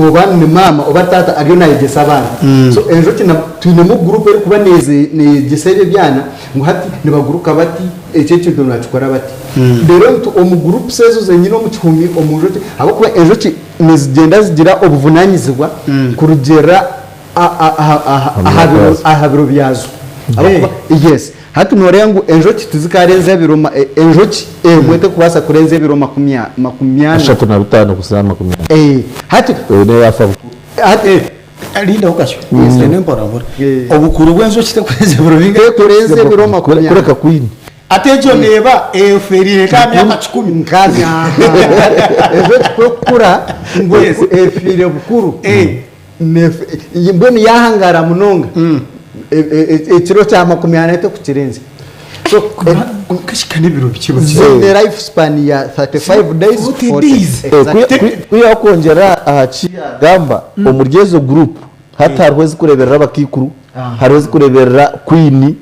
oba ni maama oba taata ariyo naayegyesa abaana. So enjoki twinemu guruupu erikuba neeyegyesa ebyo ebyana ngu hati nibaguruka bati, eki ekintu nibakikora bati. Reero omu guruupusi ezo zenyine omu kihumi omu njoki ahabw'okuba enjoki Nizigyenda zigira obuvunanyizibwa kurugiirira aha biro byazo. Ahabw'okuba yes, hati nooreeba ngu enjoki tizikaarenza ebiro, enjoki emwe terikubaasa kurenza ebiro makumyana. 35 kuza 40. Hati. Eine yaafa bukuru. Hati. Rindaho kakye, tugyende mpora mpora. Obukuru bw'enjoki terikurenza ebiro bingahi? Terikurenza ebiro makumyana. Kureka kwini. Ati egyo neeba eferiire nk'aha myaka kikumi. Enjoki ku erikukura ngu efiire bukuru, mbwenu yaahangaara munonga, ekiro kya makumyana terikukirenzya. Kikahika n'ebiro bikye bikye. Ziine life span ya 35 days to 40 40 days. Exactly. Kwihaho kwongyera aha ki yaagamba, omuri ezo guruupu Hati hariho ezikureberera abakaikuru, hariho ezikureberera kwini,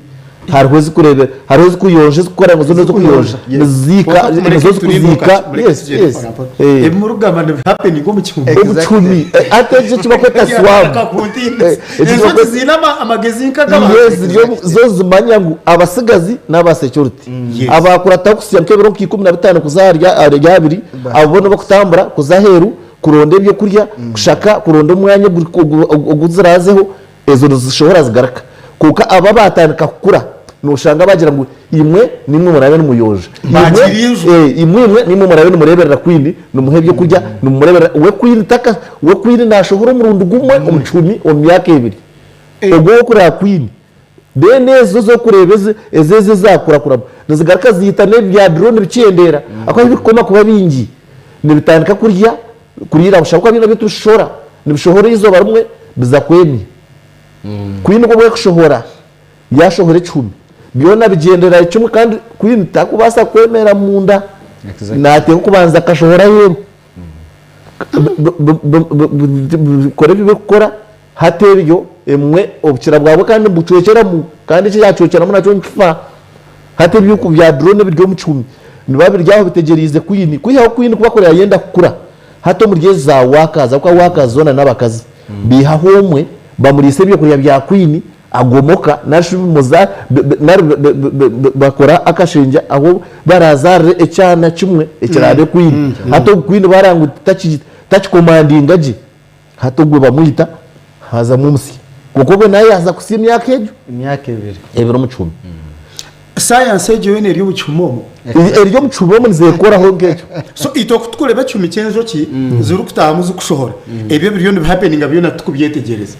hariho ezikureberera, hariho ezikuyonja ezikukora ngu zoona ezikuyonja niziziika nizo zikuziika yes yes eh. Ebi murikugamba nibi happening omu kihumi. Omu kihumi hati ekyo eki bakweta swarm eki Enjoki ziine amagezi nk'ag'abantu. Yes ziri omu zo zimanya ngu abatsigazi n'aba security abakurataho kuhitsya nk'ebiro nka 15 kuza ahari abiri abo bo nibakutambura kuza aheeru kuronda ebyokurya, kushaka kuronda omwanya ogu ziraazeho, ezo nizishohora zigaruka. Kwonka abo abaatandika kukura, nooshanga baagira ngu imwe niimwe muraabe nimuyonja, imwe imwe niimwe muraabe nimureeberera kwini, nimuha ebyokurya, nimumureeberera. We kwini taka, we kwini naashohora omurundi gumwe omu kihumi omu myaka ebiri. Ogwo ow'okureeba kwini. Then ezo ez'okureeba ezi ezi ezi ezakurakuramu nizigaruka ziita n'ebya drone bikyendeera ahakuba ebirikukoma kuba bingi nibitandika kurya kuriira busha ahabw'okuba byona tibishohora nibishohora eizooba rimwe biza kwemya. Kwini ku bwekushohora yashohora ekihumi byona bigyendera kimwe kandi kwini takubaasa kwemera munda nateekwa kubanza akashohora aheeru. Bikora ebi birikukora hati ebyo emwe obukira bwabwo kandi nibucwekyeramu kandi eki kyacwekyeramu nakyo nikifa. Hati eby'oku bya drone ebiri omu kihumi nibiba biri aho bitegyereize kwini kwihaho kwini ku barikureeba yenda kukura hati omuri ezi za workers ahabw'okuba workers zoona n'abakazi baihaho omwe bamuriisa ebyokurya bya kwini. agomoka nari shi muza nari bakora akashengye ahu barazaarire ekyana kimwe ekiraabe kwini. Hati ogu kwini bareeba ngu takikomandinga gye, hati ogwo bamwita hazamu omusya. Kwonka obwo nawe yaaza kusya emyaka egyo? Emyaka ebiri. Ebiri omu kihumi. Sayansi egyo yoona eri omu kihumi omwo? Eri omu kihumi omwo nizeekoraho nk'ekyo. So itwe ku turikureeba ekihumi ky'enjoki zirikutaahamu zirikushohora, ebyo ebiriyo nibihapeninga byona titukubyetegyereza.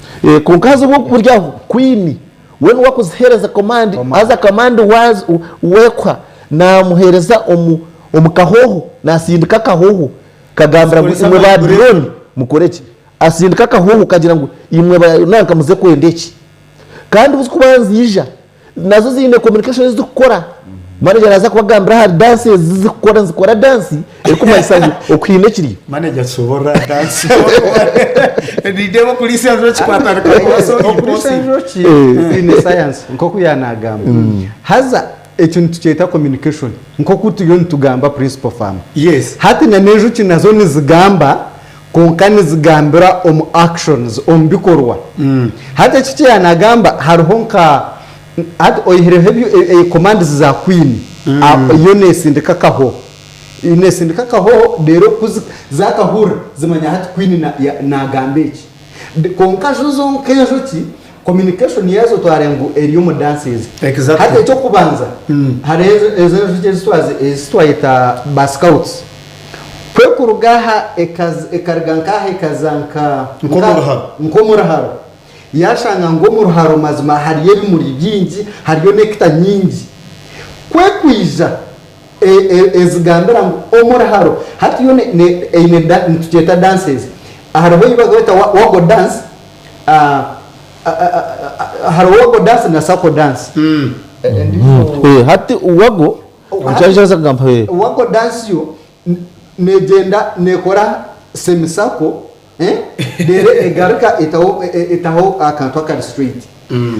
Kwonka haza obwo buri aho, kwini we niwe arikuziheereza komandi, haza komandi wekuha naamuheereza omu kahooho, naasindika akahooho kagambira ngu imwe ba drone mukore ki? Asindika akahooho kagira ngu imwe ba nanka muze kwenda eki. Kandi ku zirikuba niziija, nazo ziine communication ezi zirikukora. Manager naaza kubagambira ahari dance ezi zirikukora, nizikora dance erikumanyisa ngu oku haine ekiriyo. Manager tushoborore aha dance. Nindeeba okuriisa enjoki kwatandika kuba so Okuriisa impossible. enjoki kwine science nk'oku yaanagamba. Haza ekyo nitukyeta communication nk'oku turiyo nitugamba principal farmer. Yes. Hati na n'enjoki nazo nizigamba kwonka nizigambira omu actions, omu bikorwa. Hati eki eki yaanagamba hariho nka hati oihireho ebyo e- e- commands za queen, a- yo neesindika akahoho. Neesindika akahoho reero ku zi- zaakahurira zimanya hati queen na- ya- naagamba eki. Kwonka zo zonka enjoki, communication yaazo twareeba ngu eri omu dances. Exactly. Hati eky'okubanza, hariho ezo ezo enjoki ezi twazi ezi twayeta ba scouts. Ku ekuruga aha ekaruga nk'aha ekaza nka Nk'omu ruharo. Nk'omu ruharo. Yaashanga ngu omu ruharo mazima hariyo ebimuri bingi, hariyo nekita nyingi. Ku ekwija ezigambira ngu omu ruharo hati yo eine nitugyeta dances. Hariho ei barikweta waggle dance, hariho waggle dance na circle dance. Hati waggle Waggle dance yo negyenda nekora semi circle reero egaruka etaho akantu akari straight.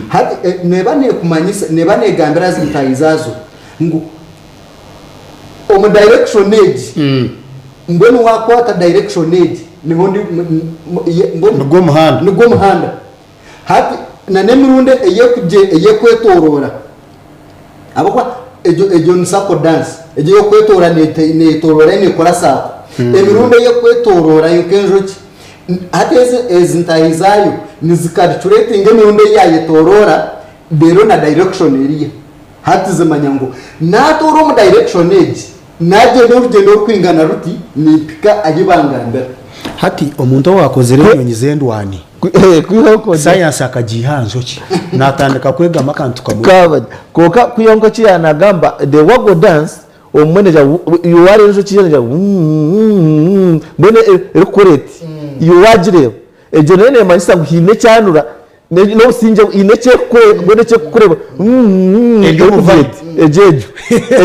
Hati neeba nekumanyisa, neeba negambira ntaahi zaazo ngu omu direction egi, mbwenu wakwata direction egi niho ndi, Nigwo muhanda. Nigwo muhanda. Hati na n'emirundi ey'ekwetoroora ahabw'okuba egyo egyo ni circle dance egyo ey'okwetooroora neetoroora neekora saako. Emirundi ey'ekwetoroora yo nk'enjoki hati ezi ezi ntaahi zaayo nizikarikuretinga emirundi ei yaayetoroora reero na direction eriya. Hati zimanya ngu naatoora omu direction egi, naagyenda orugyendo orukwingana ruti nimpika ahi bangambira. Hati omuntu owaakozire enyonyi z'endwani, sayansi akagiiha aha njoki, naatandika kwegamu akantu kamwe. Kwonka kwihaho nk'eki yaanagamba, the waggle dance, obumwe negira ngu iwe waareeba enjoki yoona negira ngu mbwenu erikukora eti, iwe waagireeba, egyo nayo neemanyisa ngu haine ekyanura N'obusingye haine eki erikukureeba eki erikukureeba Eri omu erikugira vibe. eti egyo egyo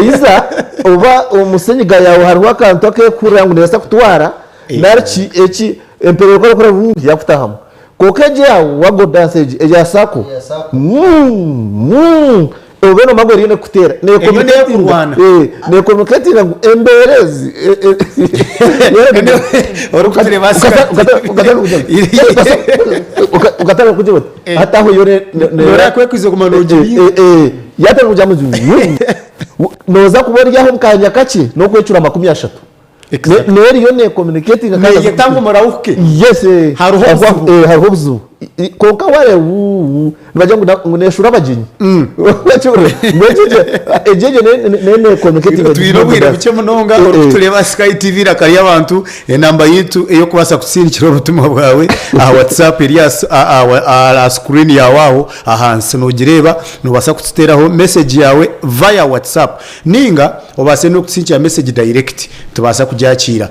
eiza oba omu senyiga yaawe hariho akantu akerikuhurira ngu neebaasa kutwara nari ki eki emperu erikukora ekora vuu yakutahamu kwonka egyo eya waggle dance egyo eya circle Eya circle. Obe nomanya ngu eriyo nekuteera Eriyo nekurwana. Necommunicatinga ngu embeera ezi Orikutureeba ukatandika kugira oti hati aho yo Noreeba ku ekwiza kuguma nogirinda. yatandika kugira ngu noza kuba ori aho omu kanya kakye nokwecura 30. Exactly. Neyo eriyo necommunicatinga kandi Neyeta ngu murahuke. Yes, eh. Hariho obuzibu. Eh, hariho obuzibu. Kwonka wareeba uu, nibagira ngu na- ngu neshura abagyenyi. Wakihurira? Ngu egyo egyo egyo egyo ne- ne- ne necommunicatinga. Twine obwire bukye munonga Eh, eh. orikutureeba Sky TV eiraka ry'abantu enamba yaitu ey'okubaasa kutsindikira obutumwa bwawe aha WhatsApp eri aha s- aha aha aha screen yaawe aho ahansi noogireeba noobaasa kututeeraho message yaawe via WhatsApp Ninga obaase n'okutsindikira message direct nitubaasa kugyakiira.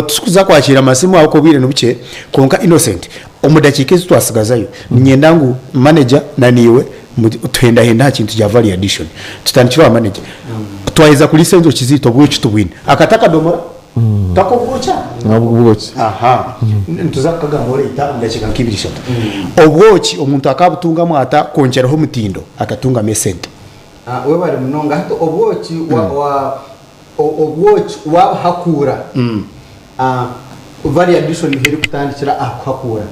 Titukuza kwakiira masimu ahabw'okuba obwire nibukye kwonka Innocent omu dakiika ezi twasigazayo niinyenda ngu manager na naiwe tuhendahende aha kintu kya value addition. Tutandikire aha manager. Twaheza kuriisa enjoki zaitu obwoki tubwine. Akati akadomora tak'obwokya? N'obwoki. Aha. Nituza kukagamba later omu dakiika nk'ibiri ishatu. Obwoki omuntu akaabutungamu ata kwongyeraho omutindo akatungamu esente? Webare munonga. Hati obwoki obwoki wabuhakuura, value addition niho erikutandikira aha kuhakuura.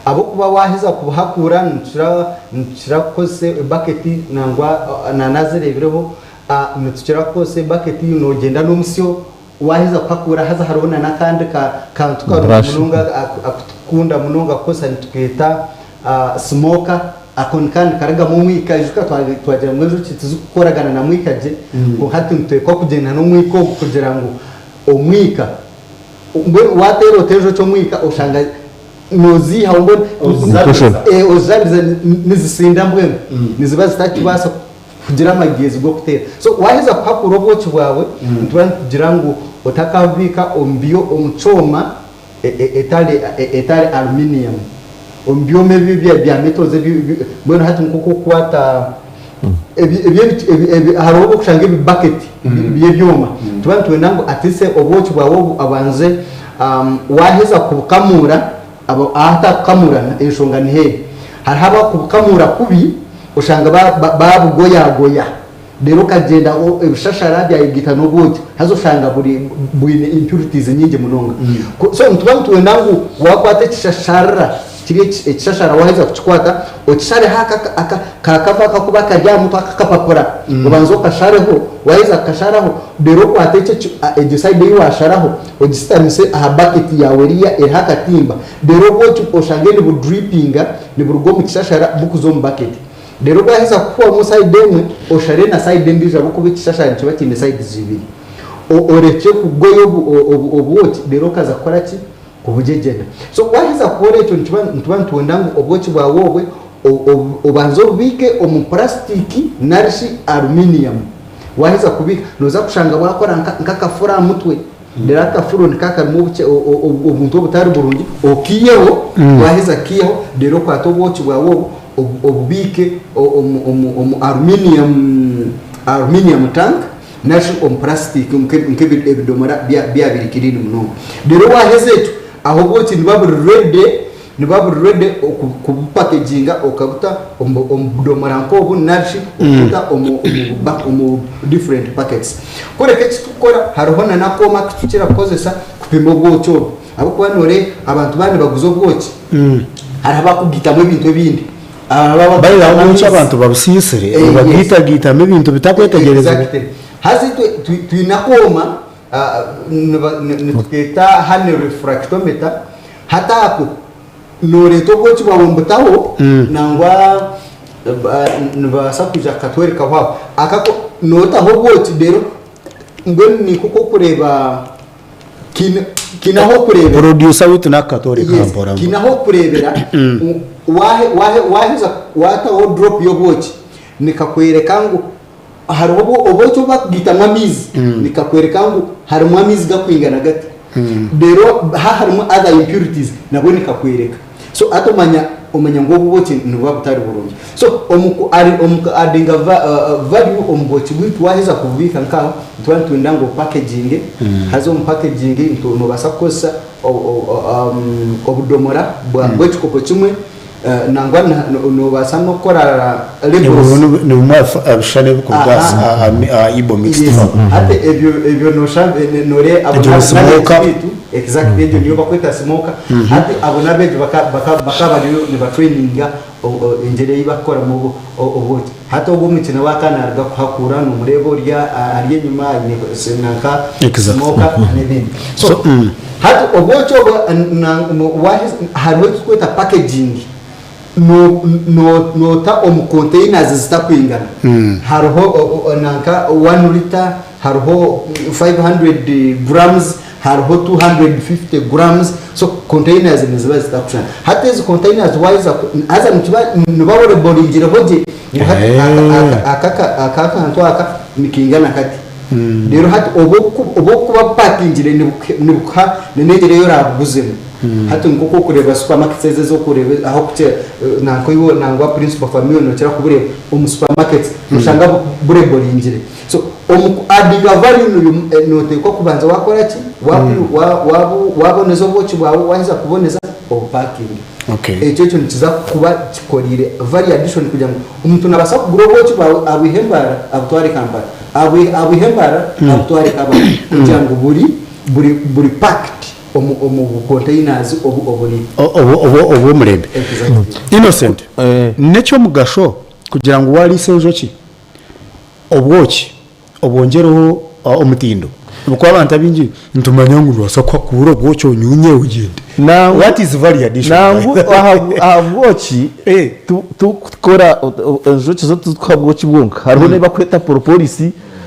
Ahabw'okuba waaheza kubuhakuura nitukira nitukira kukozesa ebaketi nangwa nanazireebireho nitukira kukozesa ebaketi noogyenda n'omusyo waaheza kuhakuura haza hariho na n'akandi kantu karungi Brush. munonga aku tukukunda munonga kukozesa nitukeeta smoker ako nikaba nikarugamu omwika ijuka twagira ngu enjoki tizikukoragana na mwika gye kwonka hati nituteekwa kugyenda n'omwika ogu kugira ngu omwika Mbwenu wateera ota enjoki omwika oshanga noziihaho mbwenu ozijabiriza nizisinda mbwenu niziba zitakibaasa kugira amagyezi g'okuteera. So waheza kuhakuura obwoki bwawe nituba nitugira ngu otakabubiika omu kyoma etari aluminium omu byoma ebi ebya metals mbwenu hati nk'oku orikukwata hariho obu orikushanga ebibaketi by'ebyoma nituba nitwenda ngu at least obwoki bwawe obu abanze waheza kubukamuura ahatakukamuura enshonga niho eri hariho abakubukamuura kubi oshanga babugoyagoya Reero okagyenda ebishashara byayegaita n'obwoki haza oshanga buri bwine impurities nyingi munonga. So nituba nitwenda ngu wakwata ekishasharira kiri ekishashara waheza kukikwata okishareho aka aka ka kava akakuba kari aha mutwe ak'akapapura obanze okashareho waheza kukasharaho reero okwate ekyo egyo sayidi ei washaraho ogisitamise aha baketi yaawe eriya eriho akatimba reero obwoki oshange nibudripinga niburuga omu kishashara bukuza omu baketi. Reero bwaheza kuhwamu sayidi emwe, oshare na sayidi endiijo ahabw'okuba ekishashara nikiba kiine sayidi ibiri. Orekye kugoya obwoki reero okaza kukora ki? Kubugyegyena. So waaheza kukora ekyo nituba nitwenda ngu obwoki bwawe obwe obanze obubiike omu purasitiki nari shi aluminium. Waaheza kubiika, nooza kushanga bwakora nk'akafuro aha mutwe. Reero akafuro nikaba karimu obuntu obutari burungi, okiiheho, waaheza kukiihaho reero okwate obwoki bwawe obwo obubiike omu aluminium tank nari shi omu purasitiki nk'ebidomora byaba biri kiriini munonga. Reero waaheza ekyo, aho obwoki nibuba buri ready Nibuba buri ready kubupakeginga okabuta omu budomora nk'obu narishi okubuta omu different packets. Kureka eki turikukora hariho na n'akooma aku tukira kukozesa kupima obwoki obu ahabw'okuba noreeba abantu baaba nibaguza obwoki hariho abakugaitamu ebintu ebindi. Baihaho obwoki abantu babusiisire nibagaitagaitamu ebintu bitakwetegyerezibwa. Haza itwe twine akooma nitukeeta honey refractometer. Hati ako nooreeta obwoki bwawe mbutaho nangwa nibabaasa kwija kukatworekaho aho. Aka ko nootaho obwoki reero mbwenu niko k'okureeba kiine kiine ah'okureebera. Producer waitu naakukatworeka Yes, mpora mpora. kiine ah'okureebera wahe wahe waaheza waataho drop y'obwoki nikakworeka ngu Hariho obwoki obu barikugaitamu amaizi nikakworeka ngu harimu amaizi gakwingana gati reero haaba harimu other impurities nabwo nikakworeka so hati omanya omanya ngu obu obwoki nibuba butari burungi so omu ku adinga value omu bwoki bwaitu waheza kububiika nkaho nituba nitwenda ngu opakeginge haza omu packaging nobaasa kukozesa obudomora bw'ekikopo kimwe Nangwa noobaasa n'okukora labels. Ni bimwe aha bishushani ebirikuruga aha Igbo Mixed Farm. Hati ebyo ebyo nooshanga nooreeba abo Egyo ni smoker. n'abeegi baitu exactly egyo niyo barikweta smoker. Hati abo n'abeegi bakaba bariyo nibatraininga engyeri ei barikukoramu obwoki. Hati ogwo omwishiki nawe akaba naaruga kuhakuura noomureeba orya ari enyima aine nanka smoker n'ebindi. So hati obwoki obwo hariho eki turikweta packaging, noota omu containers zitakwingana. Hariho nanka one litre, hariho 500 grams, hariho 250 grams, so containers niziba zitakushushana. Hati ezi containers waheza haza nikiba niba oreboringireho gye ngu hati aka akantu aka nikingana kati. Reero hati obu orikuba obupakingire nibukuha n'engyeri ei oraabuguzemu. Hati nk'oku orikureeba supamaketi ezi ezi orikureeba ah'okukira nanka iwe nangwa Principal Family nookira kubureeba omu supamaketi noshanga bureboringire. So omu ku addinga value noteekwa kubanza wakora ki? Waboneza obwoki bwawe waheza kuboneza obupakinge. Ekyo ekyo nikiza kuba kikoriire value addition kugira ngu omuntu nabaasa kugura obwoki bwawe abwihe Mbarara abutware Kampala, abwihe Mbarara abutware Kabale kugira ngu buri buri packed. omu omu bu containers obu oburi. Obw'omurembe. Exactly. Innocent, n'eky'omugasho kugira ngu waariisa enjoki obwoki obwongyereho omutindo ahabw'okuba abantu abaingi nitumanya ngu noobaasa kuhakuura obwoki onyuunye ogyende. What is value addition? Nangwa aha bwoki tikukora enjoki zo tizikuha bwoki bwonka hariho n'ebi barikweta propolis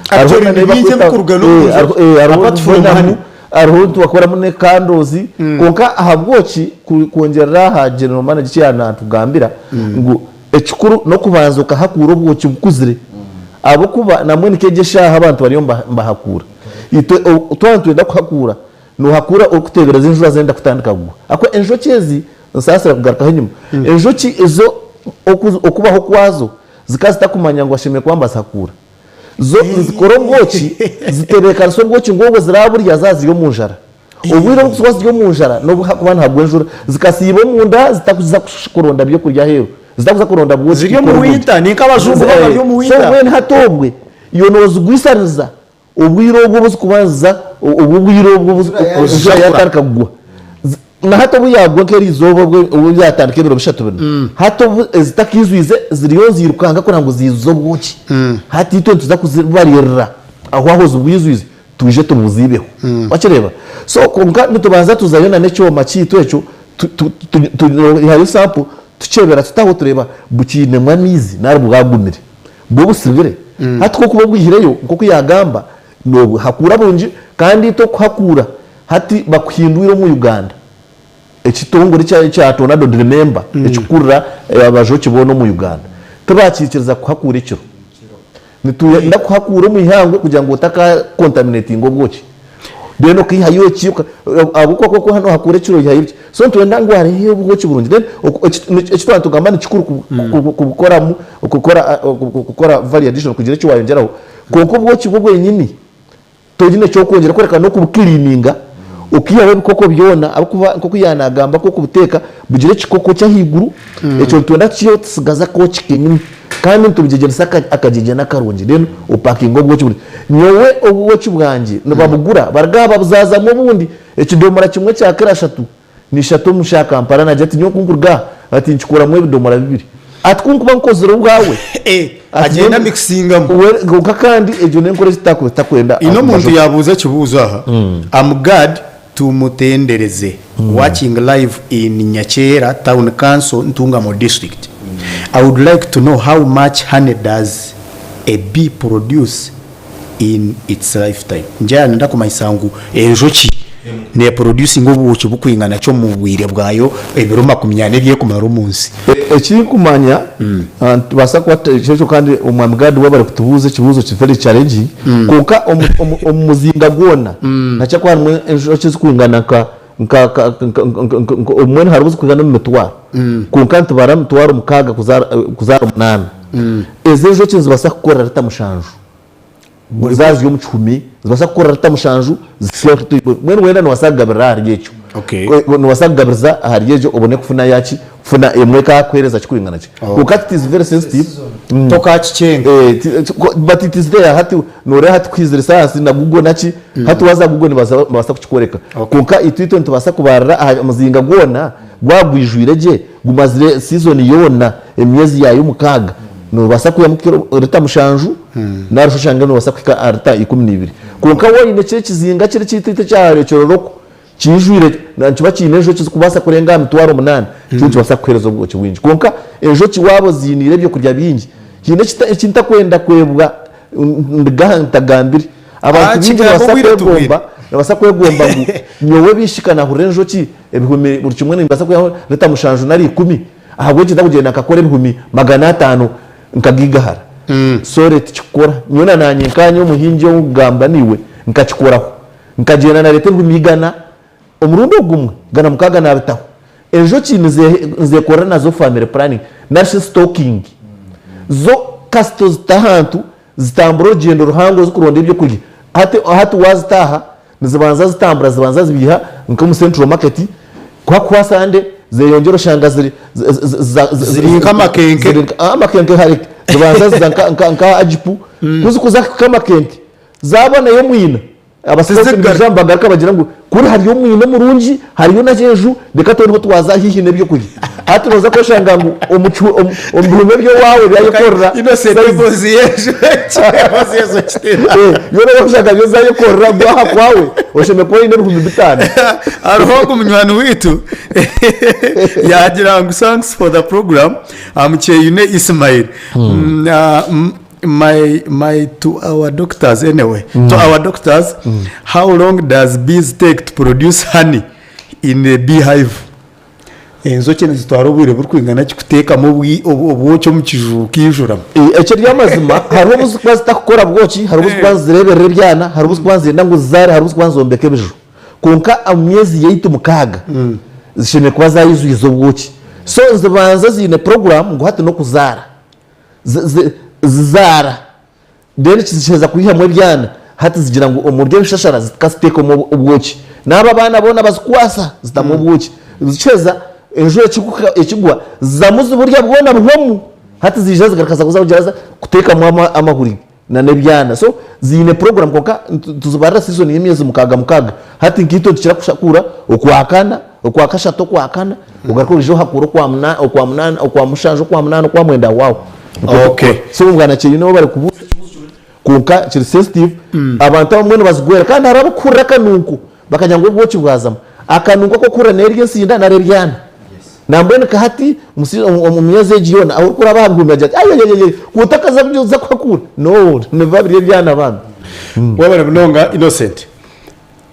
hariho Actually ni bingi ebirikuruga n'omu njoki apart from honey. Hariho nibakoramu ne candles kwonka aha bwoki kwongyerera aha general manager eki yaanatugambira ngu Ekikuru n'okubanza okahakuura obwoki bukuzire ahabw'okuba nambwenu nk'egi eshaaha abantu bariyo nibahakuura. Itwe twaba nitwenda kuhakuura, noohakuura orikuteebereza enjura zenda kutandika kugwa. Ahabw'okuba enjoki ezi, nsaasira kugarukaho enyima, enjoki zo okubaho kwazo zikaba zitakumanya ngu bashemereire kuba nibazihakuura. Zo nizikora obwoki, zitebeekanisa obwoki ngu obwo ziraaburya zaaba ziri omu njara. Obwire obu zikuba ziri omu njara n'obu hakuba nihagwa enjura, zikasiiba omunda zitakuza kuronda byokurya aheeru, zitakuza kuronda bwoki Ziri omu kukora obwoki. winter, ni nk'abajungu Eh, baba bari omu so winter. mbwenu hati obwe iwe noozigwisaniza obwire obwo obu zikuba niziza, obwo obwire obwo obu enjura yaatandika kugwa. Na hati obu yaagwa nk'eri izooba obu obu byatandika ebiro bishatu binu, hati obu ezitakaijwize ziriyo nizirukanga kureba ngu ziijuze obwoki. Hati itwe nituza kuzibariirira aho aho zibwijwize twije tubuziibeho. Wakireeba? So kwonka nitubanza tuzayo na n'ekyoma kyaitu ekyo tu tu tu tuihayo sample tukyebera tutaho tureeba bukiinemu amaizi nari bwagumire, bwo busibire. Hati ku orikuba obwihireyo nk'oku yaagamba, noobuhakuura burungi kandi itwe okuhakuura Hati bakuhindwire omu Uganda ekitongore ekya Tornado Remember ekikukurira abajoki boona omu Uganda. Tibakikiriza kuhakuura ekiro. Nitwenda kuhakuura omu ihangwe kugira ngu otaka contaminatinga obwoki. Then okaihayo eki ahabw'okuba ku orikuba nohakuura ekiro oihayo biki. So nitwenda ngu hariho obwoki burungi. Then eki twaba nitugamba nikikuru kubukoramu kukora value addition kugira eki wayongyeraho kwonka obwoki bwo bwenyini Toine eky'okwongyera kureka n'okubukiliininga okaihaho ebikoko byona ahabw'okuba nk'oku yaanagamba ku okubuteeka bugira ekikoko ky'ahaiguru, ekyo nitwenda tukiiheho tutsigaze akooki kenyini kandi nitubugyegyenesa akagyegyena akarungi then opakinge obwoki burungi. Nyowe obwoki bwangye nibabugura baruga aha babuzaazamu obundi ekidomora kimwe kya kiro ashatu n'ishatu omushaija akampara naagira ati nyowe ku nkuruga aha ati nkikoramu ebidomora bibiri ati ku nkuba nkozire obwawe Eh, ati agyenda nyowe amixingamu. we- kwonka kandi egyo n'enkora ezi tutakuba tutakwenda Ine omuntu bajo yabuuza ekibuuzo aha am glad tumutendereze watching live in Nyakyera town council Ntungamo district I would like to know how much honey does a bee produce in its lifetime. Ngyera nenda kumanyisa ngu enjoki neproducinga obwoki bukwingana ki omu bwire bwayo ebiro 40 ebi ekumara omu nsi. Ekinkumanya nitubaasa kuba ekyo kandi omwami Gad webare kutubuuza ekibuuzo kiri very challenging kwonka omu muzinga gwona nakyo kuba harimu enjoki ezikwingana nka obumwe hariho ezikwingana omu mitwaro kwonka nitubara emitwaro mukaaga kuzaara omunaana. Ezo enjoki nizibaasa kukora rita mushanju. Zaaba ziri omu kihumi nizibaasa kukora rita mushanju zihike mbwenu weena noobaasa kugabirira ahari ekyo. Noobaasa kugabiriza ahari egyo obone kufuna yaaki, kufuna emwe ekaakuheereza kirikwingana ki. Kwonka it is very sensitive. Tokaakikyenga. But it is there hati nooreeba hati kuhaizire sayansi na Google naki, hati waaza Google nibabaasa kukikworeka. Kwonka itwe itwe nitubaasa kubarira aha muzinga gwona gwaba gwijwire gye, gumazire season yoona emyezi yaayo mukaaga, noobaasa kwihamu kiro rita mushanju nari shi oshange noobaasa kuhika aha rita 12. Kwonka waaba oine kiri ekizinga kiri ekyaitu itwe ekya Rwekyoloroko kiijwire nikiba kiine enjoki ezirikubaasa kurenga aha mitwaro munaana, kyo nikibaasa kukuheereza obwoki bwingi. Kwonka enjoki waaba oziiniire ebyokurya bingi, haine eki ntakwenda kwebwa nduga aha ntagambire. Abantu Ah, baingi kigambo nibabaasa obwire tubwire. kwegomba nibabaasa kwegomba ngu nyowe bishika nahurira enjoki ebihumi buri kimwe nimbaasa kwihaho rita mushanju nari ikumi ahabw'enki ntakugyenda nkakora ebihumi 500 nkagiigahara. Sorry tikikukora. Nyowe na naanye nkaanye omuhingi ou nkugamba naiwe nkakikoraho. Nkagyenda nareeta ebihumi igana omurundi ogumwe, 600 naabitaho. Enjoki nizekorera nazo family planning nari shi stocking. Zo kasita ozita ahantu Zitambura orugyendo ruhango zikuronda ebyokurya. Hati hati wazita aha, nizibanza zitambura zibanza zibiiha nk'omu central market, ku hakuhwa Sunday zeyongyera oshanga ziri Ziri nk'amakenke. Ziri nka amakenke hare zibanza ziza nka nka nka Ajipu, ku zikuza kuhika amakenke, zabonayo omwina. Abasikauti nibaija nibagaruka bagira ngu kuri hariyo omwina omurungi, hariyo na enju, reka twena obu twaza haihi n'ebyokurya. Hati nooza kweshanga ngu omu kihu- omu omu bihumi eby'owaawe byayekorera Innocent size. emboozi y'enju emboozi y'enju okiteera. Eh, yoona wakushanga byo zayekorera ngu aha kwawe oshemereire kuba oine 5000. Hariho ogu munywani waitu yagira ngu thanks for the program am Kyeyune Ismail. Mm, ah, mm, My my to our doctors anyway to our doctors how long does bees take to produce honey in a beehive enjoki nizitwara obwire burikwingana ki kuteekamu obwi- obu- obwoki omu kiju bukaijuramu Eh, ekyo ery'amazima hariho obu zikuba zitakukora bwoki hariho obu zikuba nizireeberera ebyana hariho obu zikuba nizenda ngu zizaare hariho obu zikuba nizombeka ebiju kwonka omu myezi yaitu mukaaga zishemereire kuba zaijwize obwoki so nizibanza ziine puroguraamu ngu hati n'okuzaara zizaara then kiheza kwihamu ebyana hati zigira ngu omuri ebishashara zikaziteekamu obwoki naabo abaana boona bazikwasa zitamu obwoki zikiheza enjura ekigwa zizamu ziburya bwona buhwamu hati ziija zigaruka kuza kugira kuteekamu amahuri n'ebyana so ziine puroguramu kwonka nituzibarira sizoni y'emyezi mukaaga mukaaga hati nkaitwe nitukira kushakura okwakana okwakashatu okwakana ogaruke oije ohakure okwamunaana okwamushanju okwamunaana okwamwenda waawe Okay. So bwana Kyeyune bo barikubuuza ekibuuzo kirungi kwonka kiri sensitive abantu abamwe nibazigwera kandi hariho abarikuhurira akanunko bakagira ngu obwoki bwazamu akanunko ak'okuhurira n'eri ensinda nari ebyana Nambwenu nka hati omu myezi egi yoona ahu orikuraba aha bihumi bagira bati ayayayaya kwotakaza kuza kuhakuura no nibiba biri ebyana bambi. Webale munonga Innocent.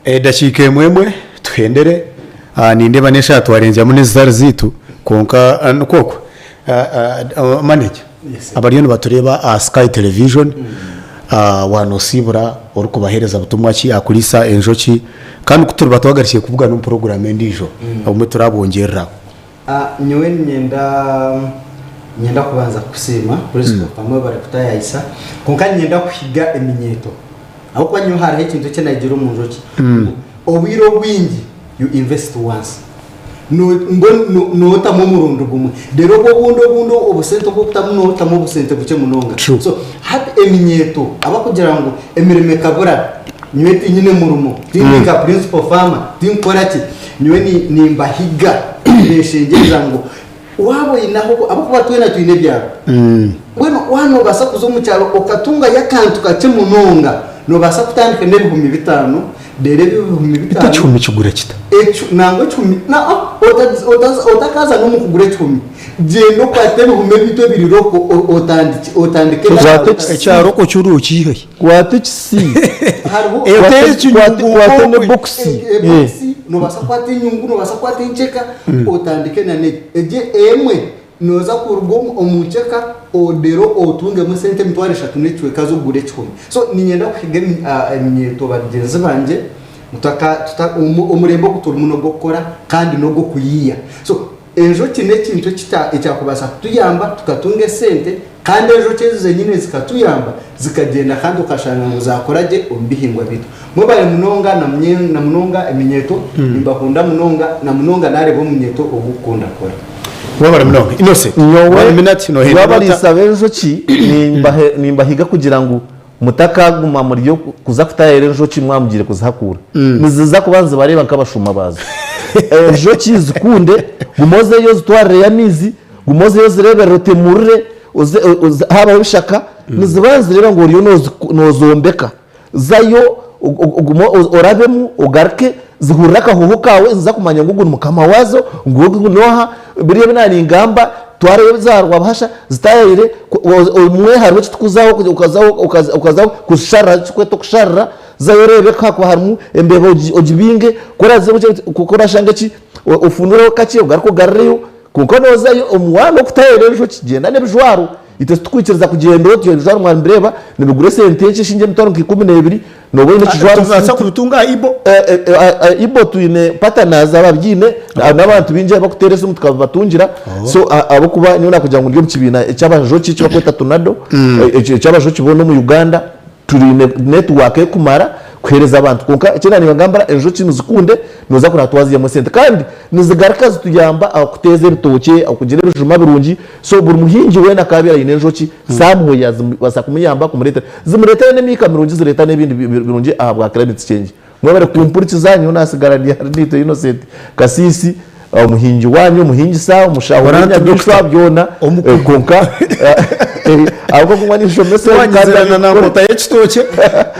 Edakiika emwe emwe tuhendere, nindeeba n'eshaaha twarenzyamu n'ezitari zaitu kwonka nikwo okwo. Manager, abariyo nibatureeba aha Sky Television waaba noosiibura orikubaheereza butumwa ki aha kuriisa enjoki Kandi ku turiba twagarukiire kubugana omu puroguraamu endiijo, obumwe turabwongyereraho. Nyowe niinyenda niinyenda kubanza kukusiima Principal mwebare kutayayisa kwonka niinyenda kuhiga eminyeeto ahabw'okuba nyowe hariho ekintu eki nagira omu njoki ngu obwire obwingi you invest once mbwenu nootamu omurundi gumwe reero obwo obundi obundi obusente obu orikutamu nootamu obusente bukye munonga so hati eminyeeto abarikugira ngu emirimo ekabura Nyowe tinyine murimo, tindi nka principal farmer, tinkukora ki, nyowe nimbahiga, nimbeshengyereza ngu waaba oine ahu ahabw'okuba twena twine ebyaro, mbwenu waaba noobaasa kuza omu kyaro okatungayo akantu kakye munonga, noobaasa kutandika n'ebihumi bitaano, reero ebyo ebihumi Beitu bitaano, ekihumi kigura kita? Nangwa ekihumi, otakaaza n'omu kugura ekihumi, gyenda okwate ebihumi ebiitu ebiri roko otandike. Ekyaroko kyo orookiiha hi? Kwata ekisi. Hariho Oteere ekinyungu Kwata okwe. n'ebokisi. Ebokisi, nobaasa kukwata enyungu, nobaasa kukwata enkyeka otandike na n'egi. Egi emwe noza kuruga omu nkyeka odere otungemu esente emitwaro eshatu n'ekicweka z'okugura ekihumi. So niinyenda kuhiga eminyeeto bagyenzi bangye omurembe ogu turimu n'ogw'okukora kandi n'ogw'okuyiiya. So Enjoki n'ekintu ekyakubaasa kutuyamba tukatunga esente kandi enjoki ezi zenyine zikatuyamba zikagyenda kandi okashanga ngu zakora gye omu bihingwa byaitu. Mwebare munonga na munonga eminyeeto nimbakunda munonga na munonga nareeba omunyeeto ogukukunda kukora. Webare munonga Innocent. Nyowe One minute nohenda ota? abariisa b'enjoki nimbahiga kugira ngu Mutakaguma muri kuza kutaayayira enjoki mwaba mugiire kuzihakuura. Niziza kuba nizibareeba nk'abashuma baazo. Enjoki zikunde, guma ozeyo ozitwarireyo amaizi, guma ozeyo ozireeberere otemurire, haabaho ebishaka, niziba nizireeba ngu oriyo noozombeka. Zayo ogume orabemu ogaruke, zihurire akahooho kaawe, niziza kumanya ngu ogu ni mukama waazo, ngu ogu n'oha. Biriya ebi naaningamba, twarayo za Rwabahasha, zitaayayire, obumwe hariho eki turikuzaho okazaho kuzisharira eki turikweta okusharira, zayo oreebe ku haakuba harimu embeba ogibinge, ku oraashange ki, ofunureho kakye ogaruke ogarureyo, kwonka noozayo waaba n'okutaayayira enjoki gyenda n'ebijwaro, itwe titurikwikiriza kugyenda otyo, ebijwaro mwaba nimubireeba nibigura esente nkye eshingi emitwaro nka ikumi n'ebiri, Nooba oine ekijwaro Tubaasa kubitunga aha Ibo? Ibo twine partners ababiine n'abantu baingi abarikuteera esimu tukabibatungira so ahabw'okuba nyowe nakugira ngu ndi omu kibiina eky'abajoki eki barikweta TUNADO eky'abajoki boona omu Uganda twine network erikumara. kuheereza abantu. Kwonka eki naanibagambira enjoki nizikunde nooza kureeba twaziihamu esente kandi nizigaruka zituyamba aha kuteeza ebitookye, okugira ebijuma birungi. So buri muhingi weena akaabaire aine enjoki somewhere zibaasa kumuyamba kumureetera zimureetere n'emiika mirungi zireeta n'ebindi birungi ahabwa climate change. Mwebare kumpurikiza nyowe nasigara ndi Arinaitwe Innocent Kasiisi omuhingi wanyu, omuhingisa, omushaho w'enyamaishwa byona kwonka ahabw'okuba ninshomesa Tiwanyizirana na nkota y'ekitookye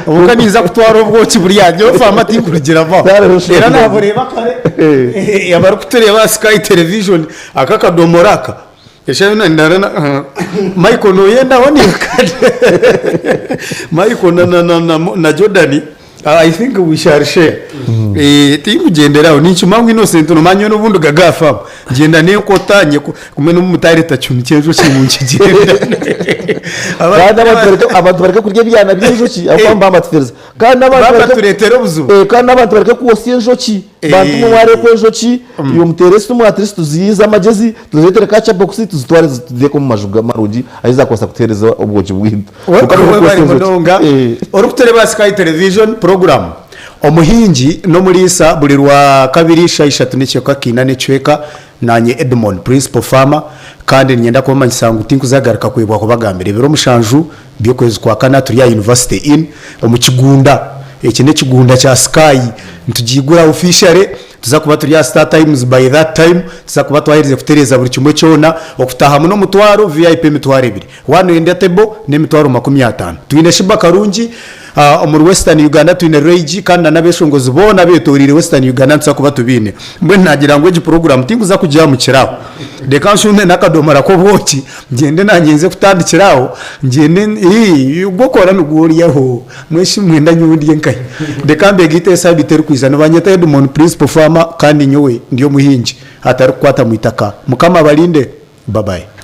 kwonka ninza kutwara obwoki buri aha nyowe faama tinkurugira vaho era nabureeba kare abarikutureeba aha Sky Television aka akadomora aka Eshaaha yoona nindara na Michael noyendaho niiwe kandi Michael na na na na na Jordan I think we shall share. Eh, tinkugyendera aho ninkimanya ngu Innocent nomanya nyowe n'obu ndugaga aha farm ngyenda n'enkota nyeku kumwe n'omumotari takihumi ky'enjoki ngu nkigyendane. Kandi abantu bareke abantu bareke kurya ebyana by'enjoki ahabw'okuba nibaba batufereza. Kandi n'abantu Baba bareke batureetera obuzibu. Eh, kandi n'abantu bareke kwotsya enjoki. Bantu mwe mwareekwa enjoki, iwe muteere esimu at least tuzihiize amagyezi, tuzireetere catcher box tuzitware zituteeke omu maju marungi ahu zaakubaasa kutuheereza obwoki bwaitu. Kwonka Webale mureke kwotsya enjoki. munonga. Eh. Orikutureeba Sky Television program Omuhingi n'Omuriisa buri Rwakabiri shaaha ishatu n'ekicweka kiina n'ekicweka. Naanye Edmond, Principal Farmer, kandi niinyenda kubamanyisa ngu tinkuzagaruka kwebwa kubagambira ebiro mushanju by'okwezi kwa kana turi aha University Inn omu kigunda. Eki n'ekigunda kya Sky. Nitugiigura officially, tuza kuba turi aha Star Times by that time, tuza kuba twaherize kutereeza buri kimwe kyona. Okutaahamu n'omutwaro, VIP emitwaro ebiri. Waaba noyenda table n'emitwaro 50. Twine Sheebah Karungi, omuri Western Uganda twine Ray G kandi na n'abeshongozi boona abetoreire Western Uganda nituza kuba tubiine. Mbwenu nagira ngu egi puroguramu tinkuza kugihamukira aho. Reka nshuume n'akadomora k'obwoki ngyende nanye nze kutandikira aho ngyende ii ogwokora nigwo oryaho mbwenu shi mwenda nyowe ndye nkahi? Reka mbegaite esaabiiti erikwija nibanyeta Edmond Principal Farmer kandi nyowe ndi omuhingi atarikukwata mwitaka. Mukama abarinde. Bye bye.